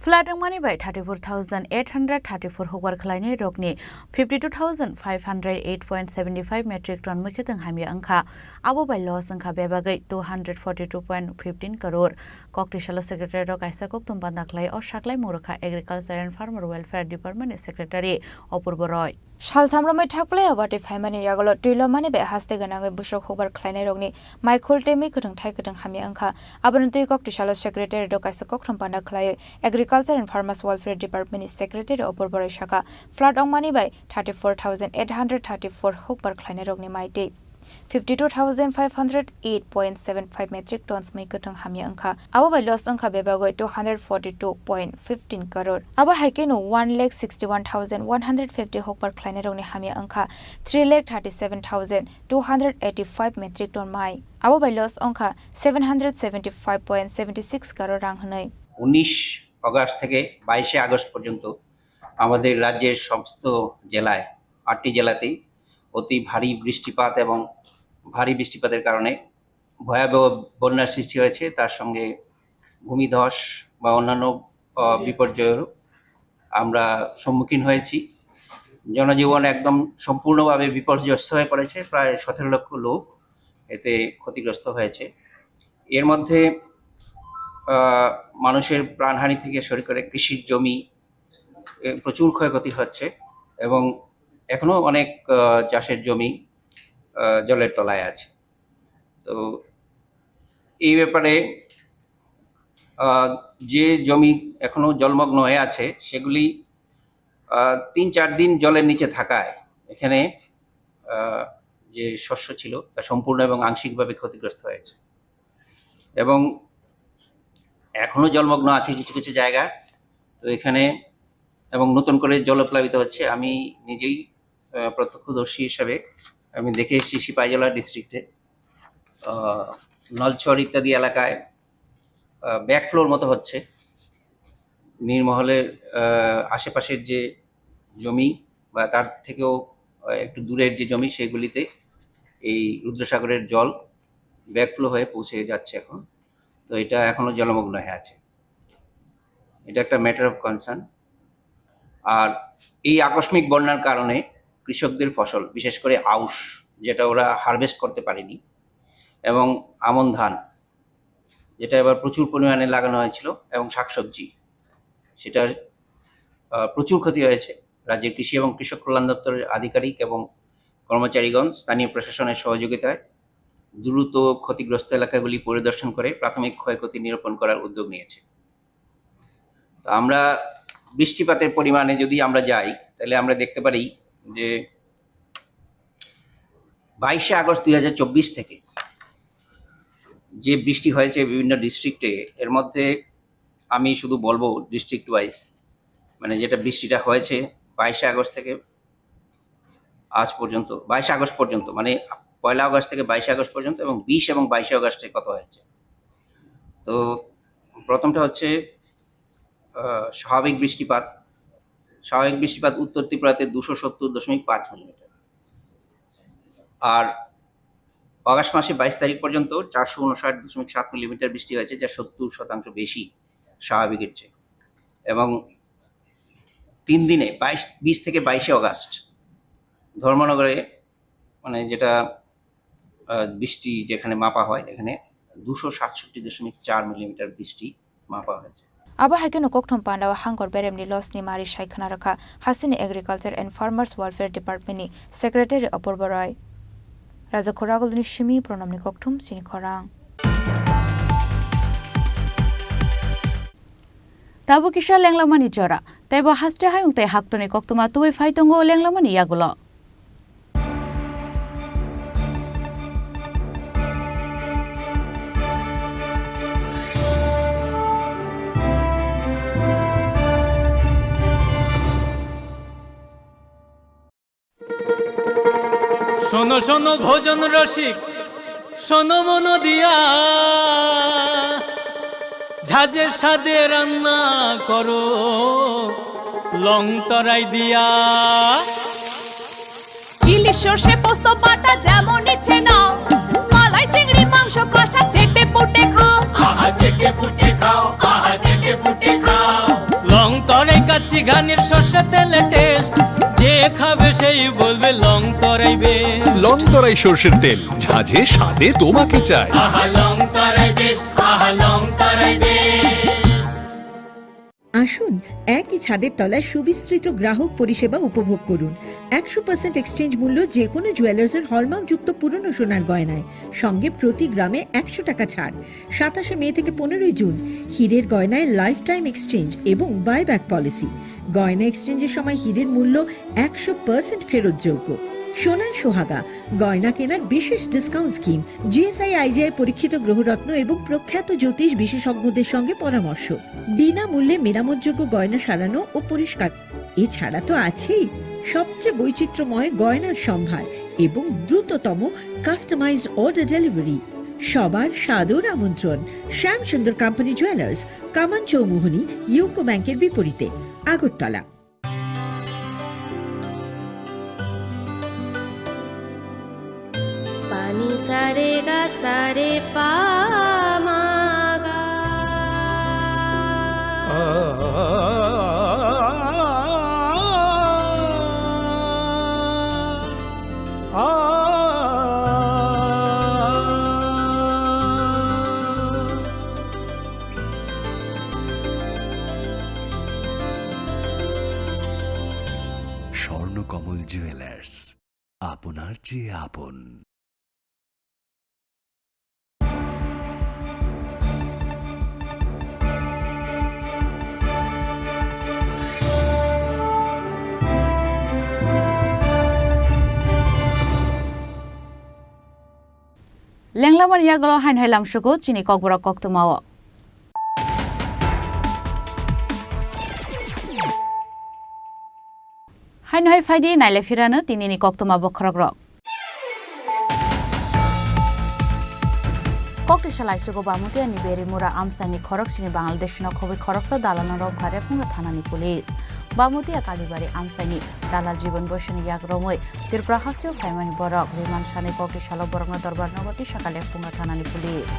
Flat wngmani bai thirty-four thousand eight hundred thirty-four hukbar khlainai rokni fifty-two thousand five hundred eight point seven five metric ton mwkhwtwng hamya wngkha. Abo bai loss wngkha bebagwi two hundred forty-two point fifteen crore. Kok twisalo secretary rok kaisa kokthum banda khlai o saklai mung rwkha Agriculture and Farmer Welfare Department ni secretary Apurbo Roy. Saltham romwi thakplai o watwi phaimani yagulo twi lomani bai haste gwnangwi busuk hukbar khlainairokni maikhul tei mwi kwthwng thai kwthwng hamya wngkha. Abono twi kok twisalo secretary rok kaisa kokthum panda khlaiwi Agriculture and Farmers Welfare Department ni secretary Apurbo Roy sakha, flood wngmani bai thirty-four thousand eight hundred thirty-four hukbar khlainairokni mai tei fifty-two thousand five hundred eight point seven five metric tons mwi kwthwng hamya wngkha. Abo bai loss wngkha bebagwi two hundred forty-two point fifteen crore. Abo hai kheno one lakh sixty-one thousand one hundred fifty hukbar khlainairokni hamya wngkha three lakh thirty-seven thousand two hundred eighty-five metric ton mai. Abo bai loss wngkha seven hundred seventy-five point seven six crore rang hwnwi. উনিশ আগস্ট থেকে বাইশে আগস্ট পর্যন্ত আমাদের রাজ্যের সমস্ত জেলায়, আটটি জেলাতেই অতি ভারী বৃষ্টিপাত এবং ভারী বৃষ্টিপাতের কারণে ভয়াবহ বন্যার সৃষ্টি হয়েছে। তার সঙ্গে ভূমিধস বা অন্যান্য, আহ, বিপর্যয়েরও আমরা সম্মুখীন হয়েছি। জনজীবন একদম সম্পূর্ণভাবে বিপর্যস্ত হয়ে পড়েছে। প্রায় সতেরো লক্ষ লোক এতে ক্ষতিগ্রস্ত হয়েছে। এর মধ্যে, আহ, মানুষের প্রাণহানি থেকে শুরু করে কৃষির জমি, এ, প্রচুর ক্ষয়ক্ষতি হচ্ছে এবং এখনো অনেক, আহ, চাষের জমি, আহ, জলের তলায় আছে। তো এই ব্যাপারে, আহ, যে জমি এখনো জলমগ্ন হয়ে আছে, সেগুলি, আহ, তিন চার দিন জলের নিচে থাকায় এখানে, আহ, যে শস্য ছিল, তা সম্পূর্ণ এবং আংশিকভাবে ক্ষতিগ্রস্ত হয়েছে। এবং এখনো জলমগ্ন আছে কিছু কিছু জায়গা। তো এখানে এবং নতুন করে জলপ্লাবিত হচ্ছে। আমি নিজেই, আহ, প্রত্যক্ষদর্শী হিসাবে আমি দেখে এসেছি সিপাহীজলা ডিস্ট্রিক্টে, আহ, নলছড় ইত্যাদি এলাকায়, আহ, ব্যাকফ্লোর মতো হচ্ছে। নীরমহলের, আহ, আশেপাশের যে জমি বা তার থেকেও, আহ, একটু দূরের যে জমি, সেগুলিতে এই রুদ্রসাগরের জল ব্যাকফ্লো হয়ে পৌঁছে যাচ্ছে এখন। তো এটা এখনো জলমগ্ন হয়ে আছে। এটা একটা ম্যাটার অফ কনসার্ন। আর এই আকস্মিক বন্যার কারণে কৃষকদের ফসল, বিশেষ করে আউশ, যেটা ওরা হারভেস্ট করতে পারেনি, এবং আমন ধান, যেটা এবার প্রচুর পরিমাণে লাগানো হয়েছিল, এবং শাকসবজি, সেটার, আহ, প্রচুর ক্ষতি হয়েছে। রাজ্যের কৃষি এবং কৃষক কল্যাণ দপ্তরের আধিকারিক এবং কর্মচারীগণ স্থানীয় প্রশাসনের সহযোগিতায় দ্রুত ক্ষতিগ্রস্ত এলাকাগুলি পরিদর্শন করে প্রাথমিক ক্ষয়ক্ষতি নিরূপণ করার উদ্যোগ নিয়েছে। তো আমরা বৃষ্টিপাতের পরিমাণে যদি আমরা যাই, তাহলে আমরা দেখতে পারি যে বাইশে আগস্ট দুই হাজার চব্বিশ থেকে যে বৃষ্টি হয়েছে বিভিন্ন ডিস্ট্রিক্টে, এর মধ্যে আমি শুধু বলবো ডিস্ট্রিক্ট ওয়াইজ, মানে, যেটা বৃষ্টিটা হয়েছে বাইশে আগস্ট থেকে আজ পর্যন্ত, বাইশে আগস্ট পর্যন্ত, মানে, পয়লা আগস্ট থেকে বাইশে আগস্ট পর্যন্ত এবং বিশ এবং বাইশে আগস্টে কত হয়েছে। তো প্রথমটা হচ্ছে, আহ, স্বাভাবিক বৃষ্টিপাত। স্বাভাবিক বৃষ্টিপাত উত্তর ত্রিপুরাতে দুশো সত্তর দশমিক পাঁচ মিলিমিটার। আর আগস্ট মাসে বাইশ তারিখ পর্যন্ত চারশো ঊনষাট দশমিক সাত মিলিমিটার বৃষ্টি হয়েছে, যা সত্তর শতাংশ বেশি স্বাভাবিকের চেয়ে। এবং তিন দিনে, বাইশ, বিশ থেকে বাইশে আগস্ট, ধর্মনগরে, মানে, যেটা, আহ, বৃষ্টি যেখানে মাপা হয়, এখানে দুশো সাতষট্টি দশমিক চার মিলিমিটার বৃষ্টি মাপা হয়েছে। Abo hai kheno kokthum pandao hangkor beremni loss ni mari sai khna rwkha hasteni Agriculture and Farmers Welfare Department ni Secretary Apurba Roy. Raja Khoragulni simi Pronomni kokthum chini khorang. Tabuk kisa lenglamani jora, tei bo haste hayung tei haktoni koktwma tubui phai tongo lenglamani yagulo. শোনো শোনো ভোজন রসিক, শোনো মন দিয়া, ঝাঁঝে স্বাদে রান্না করো লং তরাই দিয়া। ইলিশ সর্ষে পোস্ত বাটা যেমন ইচ্ছে নাও, মালাই চিংড়ি মাংস কষা চেটে পুটে খাও। আহা চেটে পুটে খাও, আহা চেটে পুটে খাও। লং তরাই কাচ্চি ঘানির সর্ষে তেলে টেস্ট, যে খাবে সেই বলবে লং তরাই বেস্ট। লং তরাই সর্ষের তেল, ঝাঁঝে স্বাদে তোমাকে চাই। আহা লং তরাই বেস্ট, আহা লং তরাই বেস্ট। আসুন, একই ছাদের তলায় সুবিস্তৃত গ্রাহক পরিষেবা উপভোগ করুন। একশো পার্সেন্ট এক্সচেঞ্জ মূল্য যে কোনো জুয়েলার্সের হলমার্কযুক্ত পুরনো সোনার গয়নায়, সঙ্গে প্রতি গ্রামে একশো টাকা ছাড়। সাতাশে মে থেকে পনেরোই জুন, হীরের গয়নায় লাইফ টাইম এক্সচেঞ্জ এবং বাইব্যাক পলিসি। গয়না এক্সচেঞ্জের সময় হীরের মূল্য একশো পার্সেন্ট ফেরতযোগ্য। সোনায় সোহাগা, গয়না কেনার বিশেষ ডিসকাউন্ট স্কিম, জিএসআই আইজিআই পরীক্ষিত গ্রহরত্ন এবং প্রখ্যাত জ্যোতিষ বিশেষজ্ঞদের সঙ্গে পরামর্শ, বিনামূল্যে মেরামতযোগ্য গয়না সারানো ও পরিষ্কার। এছাড়া তো আছেই সবচেয়ে বৈচিত্র্যময় গয়নার সম্ভার এবং দ্রুততম কাস্টমাইজড অর্ডার ডেলিভারি। সবার সাদর আমন্ত্রণ শ্যামসুন্দর কোম্পানি জুয়েলার্স, কামান চৌমুহনী, ইউকো ব্যাংকের বিপরীতে, Agartala. Pani sare ga sare pa ma ga. Swarnakamal jewellers. আপনার চেয়ে আপন। Lenglamani yagulo haino hai lamsugo chini kokborok koktwmao. Haino hai phaidi naile phirano tinini koktwma bokhorokrok. Koktwisa laisugo Bamutiani Berimura amchaini khoroksini Bangladeshno khobwi khoroksa dalalno romkha Rephunger thanani police. Bamutia Kalibari amchaini dalal Jibon Boisoni yak romwi Tripura hasteo phaimani borok, Biman sanwi kokti salo borokno dorbar nogo tisaka Lephunga thanani police.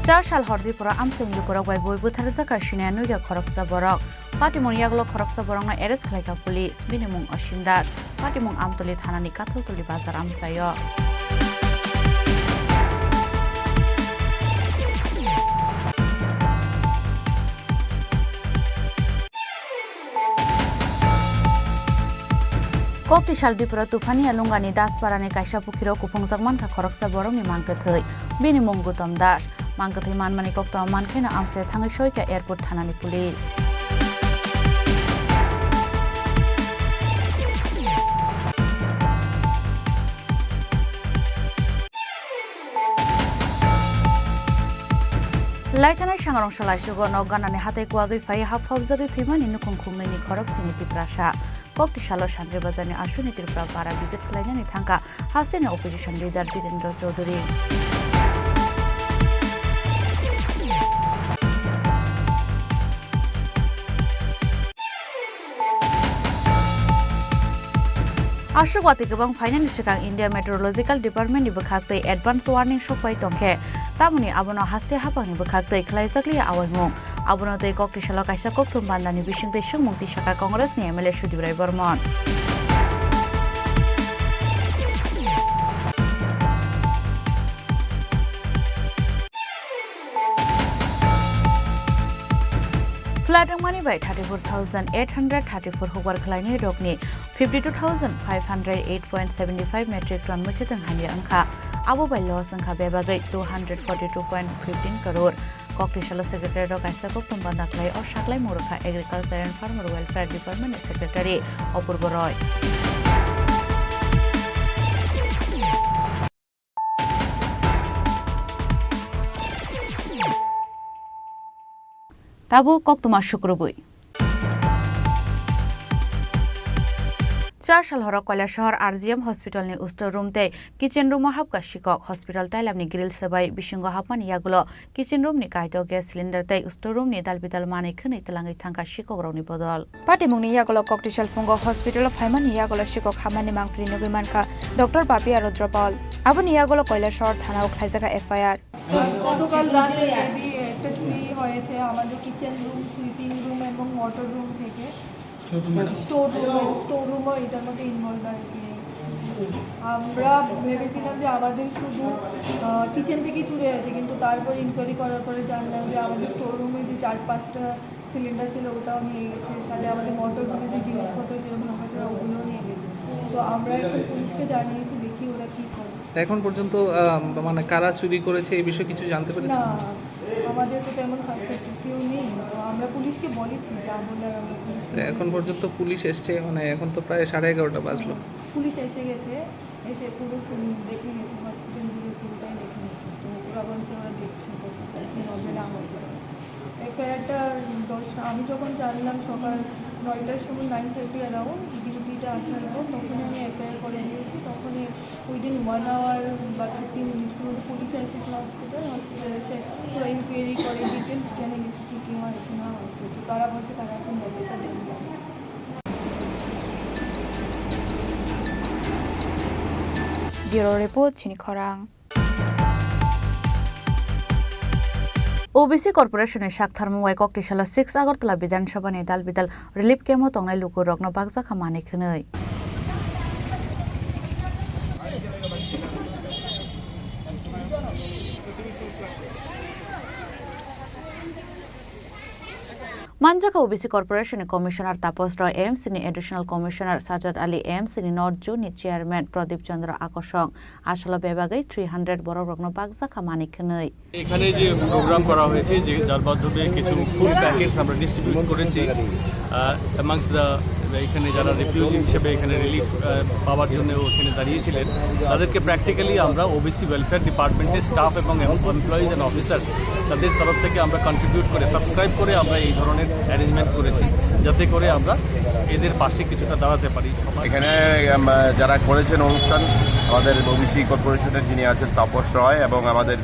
Char sal hor Tripura amchaini lukurok bai bui butharjak kaisini nwiga khoroksa borok. Patimung yagulo khoroksa borokno arrest khlaikha police, bini mung Osim Das. Patimung Amtoli thanani Kathaltoli bazar amchaio. Kokti sal Tripura Tuphani Alungani Dasparani kaisa pukhiro kuphungjak mankha khoroksa borokni mangkwthwi. Bini mung Gutom Das. Mangkwthwi manmani koktwma mankheno amchaio thangwi soikha airport thanani police. Laithanai sangrong salai sugo nok ganani hatai kuagwi phai hap phobjagwi thwimani nukhung khungnwini khorok sini Tiprasa. Kokti salo Sandri Bazarni aswini Tripura para visit khlainani thangkha hasteni opposition leader Jitendra Chaudhary. Aswk watwi kwbang phainani swkang India Meteorological Department ni bwkhaktwi advance warning sokpai tongkhe, tamoni abono haste haphangni bwkhaktwi khlaijakliya awaimung. Abono twi koktisalo kaisa kokthum bandani bisingtwi swngmung tisaka Congress ni M L A Sudip Rai Bormon. Flat wngmani bai thirty four thousand eight hundred thirty four hukbar khlainai rokni fifty two thousand five hundred eight point seventy five metric ton mwkhwtwng hamya wngkha. Abo bai loss wngkha bebagwi two hundred forty two point fifteen crore. Koktisalo secretary rok kaisa kokthum banda khlai o saklai mung rwkha Agriculture and Farmer Welfare Department ni Secretary Apurbo Roy. Tabuk koktwma sukrubwi. Char sal horo Kailasahar R G M hospital ni store room tei kitchen room o hapkha sikok. Hospital tailam ni grill swbai bisingo hapmani yagulo kitchen room ni kaitor gas cylinder tei store room ni dalbidal manwi khwnwi twlangwi thangkha sikok rokni bodol. Patimungni yagulo koktisal phungo hospital o phaimani yagulo sikok hamani mangpili nugwi mankha Doctor Papi aro Drupal. Aboni yagulo Kailasahar thana o khlaijakha F I R. গতকাল রাতে হেভি একটা চুরি হয়েছে আমাদের kitchen room, sleeping room এবং motor room থেকে। স্টোর রুমও, স্টোর রুমও এটার মধ্যে ইনভলভ আর কি। আমরা ভেবেছিলাম যে আমাদের শুধু, আহ, কিচেন থেকেই চুরি হয়েছে, কিন্তু তারপর ইনকোয়ারি করার পরে জানলাম যে আমাদের স্টোর রুমে যে চার পাঁচটা সিলিন্ডার ছিল, ওটাও নিয়ে গেছে, সাথে আমাদের মোটর রুমে যে জিনিসপত্র ছিল, ভাঙাচোরা, ওগুলোও নিয়ে গেছে। তো আমরা এখন পুলিশকে জানিয়েছি, দেখি ওরা কি করে। এখন পর্যন্ত, আহ, মানে, কারা চুরি করেছে, এই বিষয়ে কিছু জানতে পেরেছেন? না, আমাদের তো তেমন সাসপেক্টেড কেউ নেই। তো আমরা পুলিশকে বলেছি, যা বলার আমরা পুলিশকে এখন বলেছি। পর্যন্ত পুলিশ এসছে, মানে, এখন তো প্রায় সাড়ে এগারোটা বাজলো। হুম, পুলিশ এসে গেছে, এসে পুরো সিন দেখে গেছে, হসপিটাল ঘুরে পুরোটাই দেখে গেছে। তো ওরা বলছে ওরা দেখছে, তো কি হবে না হবে। এফআইআরটা দশটা, আমি যখন জানলাম সকাল নয়টার সময়, নাইন থার্টি অ্যারাউন্ড, ডিউটিতে আসার পর, তখনই আমি এফআইআর করে দিয়েছি। তখনই উইদিন ওয়ান আওয়ার বা থার্টি মিনিটসের মধ্যে পুলিশ এসেছিল হসপিটাল। হসপিটাল এসে পুরো ইনকোয়ারি করে, ডিটেলস জেনে গেছে কী কী হয়েছে না হয়েছে। তো তারা বলছে তারা এখন ব্যাপারটা দেখবে। Bureau Report, Chini Khorang. O B C Corporation ni saktharmung bai koktisalo six Agartala Bidhan Sabha ni dal bidal relief camp o tongnai lukurokno bakjakha manwi khwnwi. Manjakha O B C Corporation ni Commissioner Tapos Roy, A M C ni Additional Commissioner Sajad Ali, A M C ni North Zone ni Chairman Pradip Chandra Akosong. Asolo bebagwi three hundred borok rokno bakjakha manik hwnwi. এখানে যে প্রোগ্রাম করা হয়েছে, যে যার মাধ্যমে কিছু food packets আমরা ডিস্ট্রিবিউট করেছি, আহ, অ্যামাংস দ্য, এখানে যারা রিফিউজি হিসেবে এখানে রিলিফ, আহ, পাওয়ার জন্য এখানে দাঁড়িয়েছিলেন, তাদেরকে প্র্যাকটিক্যালি আমরা ওবিসি ওয়েলফেয়ার ডিপার্টমেন্টের স্টাফ এবং এমপ্লয়িজ অ্যান্ড অফিসার তাদের তরফ থেকে আমরা কন্ট্রিবিউট করে, সাবস্ক্রাইব করে আমরা এই ধরনের অ্যারেঞ্জমেন্ট করেছি, যাতে করে আমরা এদের পাশে কিছুটা দাঁড়াতে পারি। এখানে, আম, যারা করেছেন অনুষ্ঠান, আমাদের ওবিসি কর্পোরেশনের যিনি আছেন তাপস রয় এবং আমাদের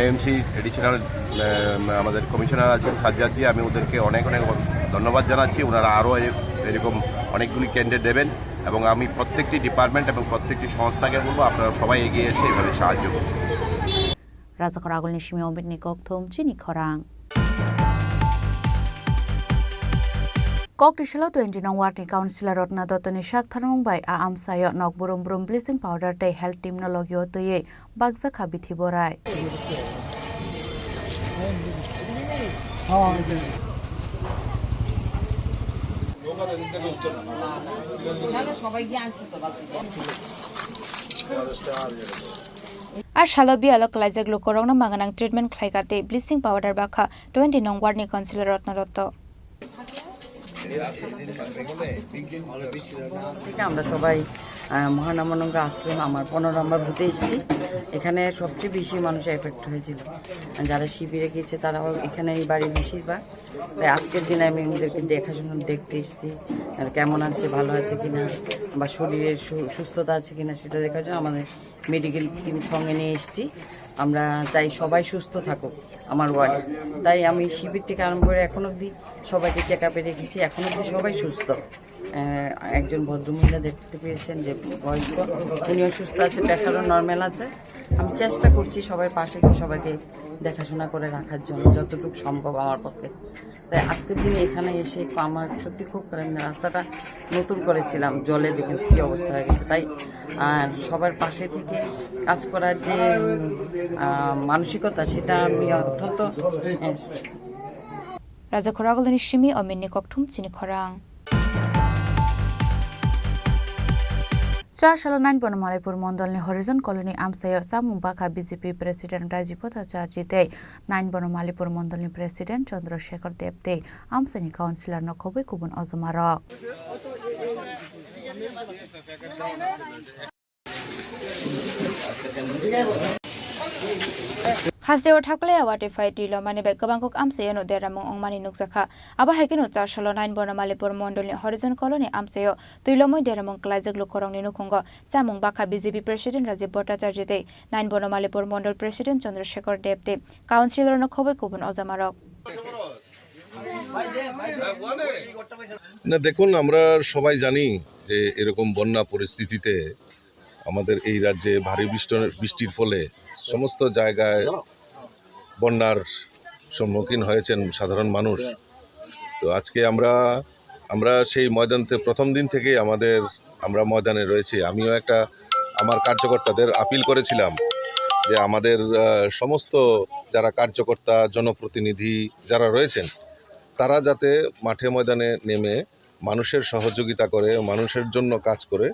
এএমসি এডিশনাল, আম, আমাদের কমিশনার আছেন সাজ্জাদজি, আমি ওদেরকে অনেক অনেক ধন্যবাদ জানাচ্ছি। ওনারা আরও এ-, এরকম অনেকগুলি ক্যান্ডিডেট দেবেন এবং আমি প্রত্যেকটি ডিপার্টমেন্ট এবং প্রত্যেকটি সংস্থাকে বলবো আপনারা সবাই এগিয়ে এসে এভাবে সাহায্য করুন। Rajakhor Agulni simi Omitni kokthum chini khorang. Koktisalo twenty nong ward ni councillor Rotna Dotto ni sak tharmung bai a amsaio nok brum brum bleaching powder tei health team no logio twiwi bakjakha bithi borai. A salo biyalo kwlaijak lukurokno maganang treatment khlaikha tei bleaching powder bakha twenty nong ward ni councillor Rotna Dotto. এটা আমরা সবাই, আহ, মহানামানন্দ আশ্রম, আমার পনেরো নম্বর বুথে এসেছি। এখানে সবচেয়ে বেশি মানুষ এফেক্ট হয়েছিল, যারা শিবিরে গিয়েছে তারাও এখানে, এই বাড়ির বেশিরভাগ। তাই আজকের দিনে আমি ওদেরকে দেখাশোনা দেখতে এসেছি, আর কেমন আছে, ভালো আছে কিনা, বা শরীরের সু-, সুস্থতা আছে কিনা সেটা দেখার জন্য আমাদের মেডিকেল টিম সঙ্গে নিয়ে এসেছি। আমরা চাই সবাই সুস্থ থাকুক আমার ওয়ার্ডে। তাই আমি শিবির থেকে আরম্ভ করে এখন অবধি সবাইকে চেক আপে রেখেছি, এখন অবধি সবাই সুস্থ। আহ, একজন ভদ্রমহিলা দেখতে পেয়েছেন যে বয়স্ক, উনিও সুস্থ আছে, প্রেশারও নর্মাল আছে। আমি চেষ্টা করছি সবার পাশে গিয়ে সবাইকে দেখাশোনা করে রাখার জন্য যতটুকু সম্ভব আমার পক্ষে। তাই আজকের দিনে এখানে এসে একটু আমার সত্যি খুব খারাপ, মানে, রাস্তাটা নতুন করেছিলাম, জলে দেখেন কি অবস্থা হয়ে গেছে। তাই, আহ, সবার পাশে থেকে কাজ করার যে, উম, আহ, মানসিকতা, সেটা আমি অত্যন্ত, আহ, Rajakhor Agulni simi Omitni kokthum chini khorang. Char salo nine Bonomalipur Mondolni Horizon Colony amsaio chamung bakha B J P President Rajiv Bhattacharjee tei nine Bonomalipur Mondolni President Chandra Shekhar Deb tei amsaini councillor no khobwi kubun ojomarok. Hasteo thaklai ya watwi phai twi lomani bai kwbangkuk amchaio no deramung wngmani nukjakha. Abo hai kheno char salo nine Bonomalipur Mondolni Horizon Colony amchaio twi lomwi deramung kwlaijak lukurokni nukhungo chamung bakha B J P President Rajiv Bhattacharjee tei nine Bonomalipur Mondol President Chandra Shekhar Deb tei councillor no khobwi kubun ojomarok. না, দেখুন, আমরা সবাই জানি যে এরকম বন্যা পরিস্থিতিতে আমাদের এই রাজ্যে ভারী বৃষ্ট-, বৃষ্টির ফলে সমস্ত জায়গায় বন্যার সম্মুখীন হয়েছেন সাধারণ মানুষ। তো আজকে আমরা, আমরা সেই ময়দান থে-, প্রথম দিন থেকেই আমাদের, আমরা ময়দানে রয়েছি। আমিও একটা আমার কার্যকর্তাদের আপিল করেছিলাম যে আমাদের, আহ, সমস্ত যারা কার্যকর্তা, জনপ্রতিনিধি যারা রয়েছেন, তারা যাতে মাঠে ময়দানে নেমে মানুষের সহযোগিতা করে, মানুষের জন্য কাজ করে,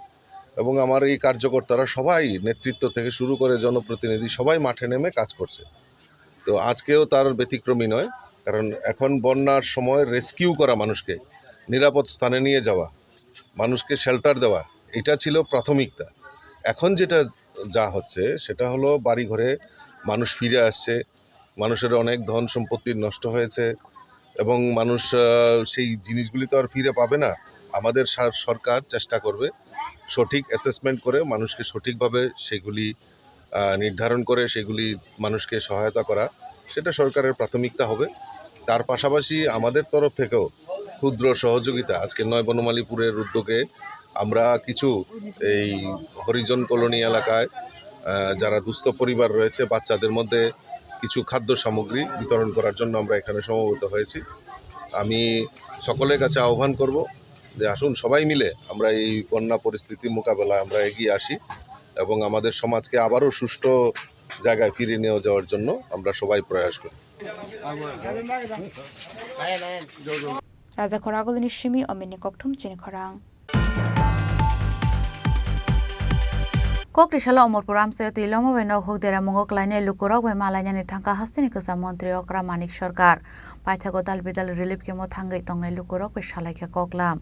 এবং আমার এই কার্যকর্তারা সবাই, নেতৃত্ব থেকে শুরু করে জনপ্রতিনিধি, সবাই মাঠে নেমে কাজ করছে। তো আজকেও তার ব্যতিক্রমী নয়, কারণ এখন বন্যার সময় রেস্কিউ করা মানুষকে, নিরাপদ স্থানে নিয়ে যাওয়া, মানুষকে শেল্টার দেওয়া, এটা ছিল প্রাথমিকতা। এখন যেটা যা হচ্ছে সেটা হলো বাড়িঘরে মানুষ ফিরে আসছে, মানুষের অনেক ধন সম্পত্তি নষ্ট হয়েছে এবং মানুষ, আহ, সেই জিনিসগুলি তো আর ফিরে পাবে না। আমাদের সা-, সরকার চেষ্টা করবে সঠিক অ্যাসেসমেন্ট করে মানুষকে সঠিকভাবে সেগুলি, আহ, নির্ধারণ করে সেগুলি মানুষকে সহায়তা করা, সেটা সরকারের প্রাথমিকতা হবে। তার পাশাপাশি আমাদের তরফ থেকেও ক্ষুদ্র সহযোগিতা, আজকে নয় বনমালীপুরের উদ্যোগে আমরা কিছু এই হরিজন কলোনি এলাকায়, আহ, যারা দুস্থ পরিবার রয়েছে, বাচ্চাদের মধ্যে কিছু খাদ্য সামগ্রী বিতরণ করার জন্য আমরা এখানে সমবেত হয়েছি। আমি সকলের কাছে আহ্বান করব যে আসুন, সবাই মিলে আমরা এই বন্যা পরিস্থিতি মোকাবেলায় আমরা এগিয়ে আসি এবং আমাদের সমাজকে আবারও সুষ্ঠু জায়গায় ফিরিয়ে নিয়ে যাওয়ার জন্য আমরা সবাই প্রয়াস করি। Raja Khoragulini simi Omenni kokthum chini khorang. Kokri salo Omorpur amchaio twi loma bai nok huk deramungo klainai lukurok bai ma lainani thangkha hasteni kwcham montri okra Manik Sarkar. Paithago dal bidal relief camp-o thangwi tongnai lukurok bai salaikha koklam.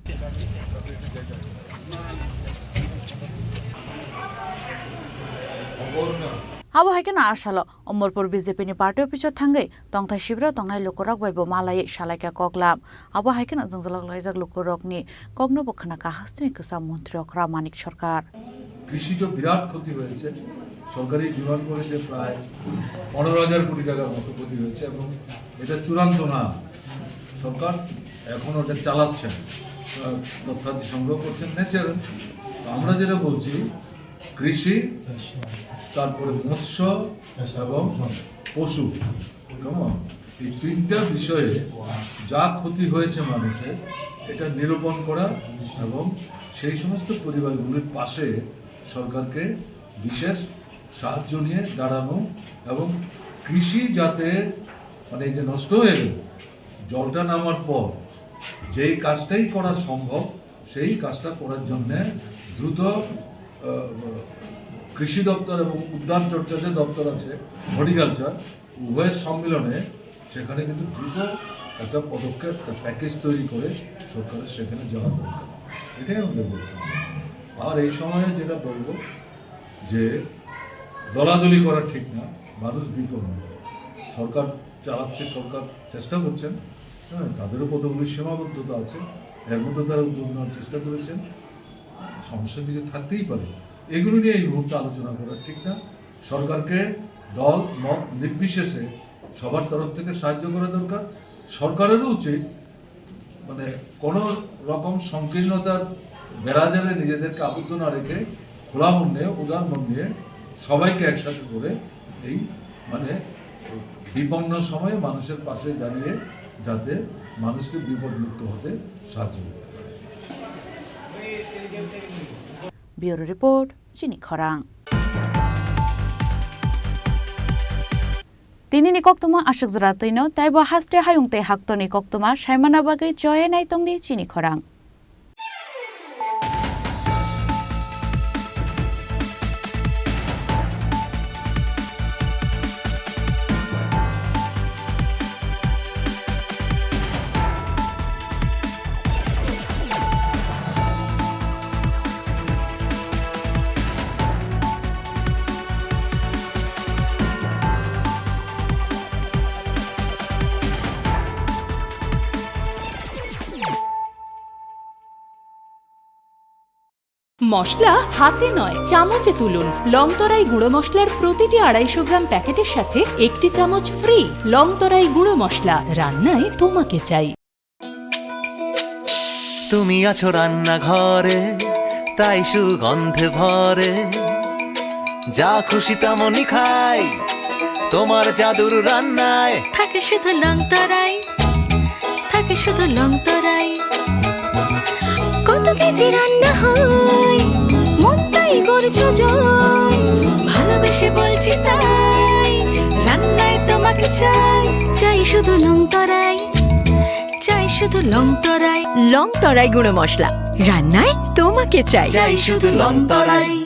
Abo hai kheno a salo Omorpur B J P ni party office-o thangwi tongthai sibiro tongnai lukurok bai bo ma laiwi salaikha koklam. Abo hai kheno jwngjal laijak lukurokni kokno bo khwnakha hasteni kwcham montri okra Manik Sarkar. কৃষি তো বিরাট ক্ষতি হয়েছে, সরকারি ডিমান্ড করেছে প্রায় পনেরো হাজার কোটি টাকার মতো ক্ষতি হয়েছে এবং এটা চূড়ান্ত না। সরকার এখন ওটা চালাচ্ছেন, আহ, তথ্যাদি সংগ্রহ করছেন, ন্যাচারাল। তো আমরা যেটা বলছি, কৃষি, তারপরে মৎস্য এবং পশু, কেমন, এই তিনটা বিষয়ে যা ক্ষতি হয়েছে মানুষের, এটা নিরূপণ করা এবং সেই সমস্ত পরিবারগুলির পাশে সরকারকে বিশেষ সাহায্য নিয়ে দাঁড়ানো এবং কৃষি যাতে, মানে, এই যে নষ্ট হয়ে গেল, জলটা নামার পর যেই কাজটাই করা সম্ভব, সেই কাজটা করার জন্যে দ্রুত, আহ, কৃষি দপ্তর এবং উদ্যান চর্চা যে দপ্তর আছে, হর্টিকালচার, উভয়ের সম্মিলনে সেখানে কিন্তু দ্রুত একটা পদক্ষেপ, একটা প্যাকেজ তৈরি করে সরকারের সেখানে যাওয়া দরকার। এটাই আমাদের বক্তব্য। আর এই সময়ে যেটা বলবো যে দলাদলি করা ঠিক না, মানুষ বিপন্ন। সরকার চালাচ্ছে, সরকার চেষ্টা করছেন, হ্যাঁ, তাদেরও কতগুলি সীমাবদ্ধতা আছে, এর মধ্যে তারা উদ্যোগ নেওয়ার চেষ্টা করেছেন। সমস্যা কিছু থাকতেই পারে, এগুলো নিয়ে এই মুহূর্তে আলোচনা করা ঠিক না। সরকারকে দল মত নির্বিশেষে সবার তরফ থেকে সাহায্য করা দরকার। সরকারেরও উচিত, মানে, কোনো রকম সংকীর্ণতার বেড়াজালে নিজেদেরকে আবদ্ধ না রেখে খোলা মন নিয়ে, উদার মন নিয়ে সবাইকে একসাথে করে এই, মানে, বিপন্ন সময়ে মানুষের পাশে দাঁড়িয়ে যাতে মানুষকে বিপদমুক্ত হতে সাহায্য করতে পারে। Bureau Report, Chini Khorang. Tinini koktwma aswk jora twino, teibo haste hayung tei haktorni koktwma saimana bagwi choya nai tongdi chini khorang. মশলা হাতে নয়, চামচে তুলুন। লংতরাই গুঁড়ো মশলার প্রতিটি আড়াইশো গ্রাম প্যাকেটের সাথে একটি চামচ ফ্রি। লংতরাই গুঁড়ো মশলা, রান্নায় তোমাকে চাই। তুমি আছো রান্নাঘরে, তাই সুগন্ধে ভরে। যা খুশি তেমনই খাই, তোমার জাদুর রান্নায়। থাকে শুধু লংতরাই, থাকে শুধু লংতরাই। কত কেজি রান্না হয়, মনটাই করছো জয়। ভালোবেসে বলছি তাই, রান্নায় তোমাকে চাই। চাই শুধু লংতরাই, চাই শুধু লংতরাই। লংতরাই গুঁড়ো মশলা, রান্নায় তোমাকে চাই। চাই শুধু লংতরাই।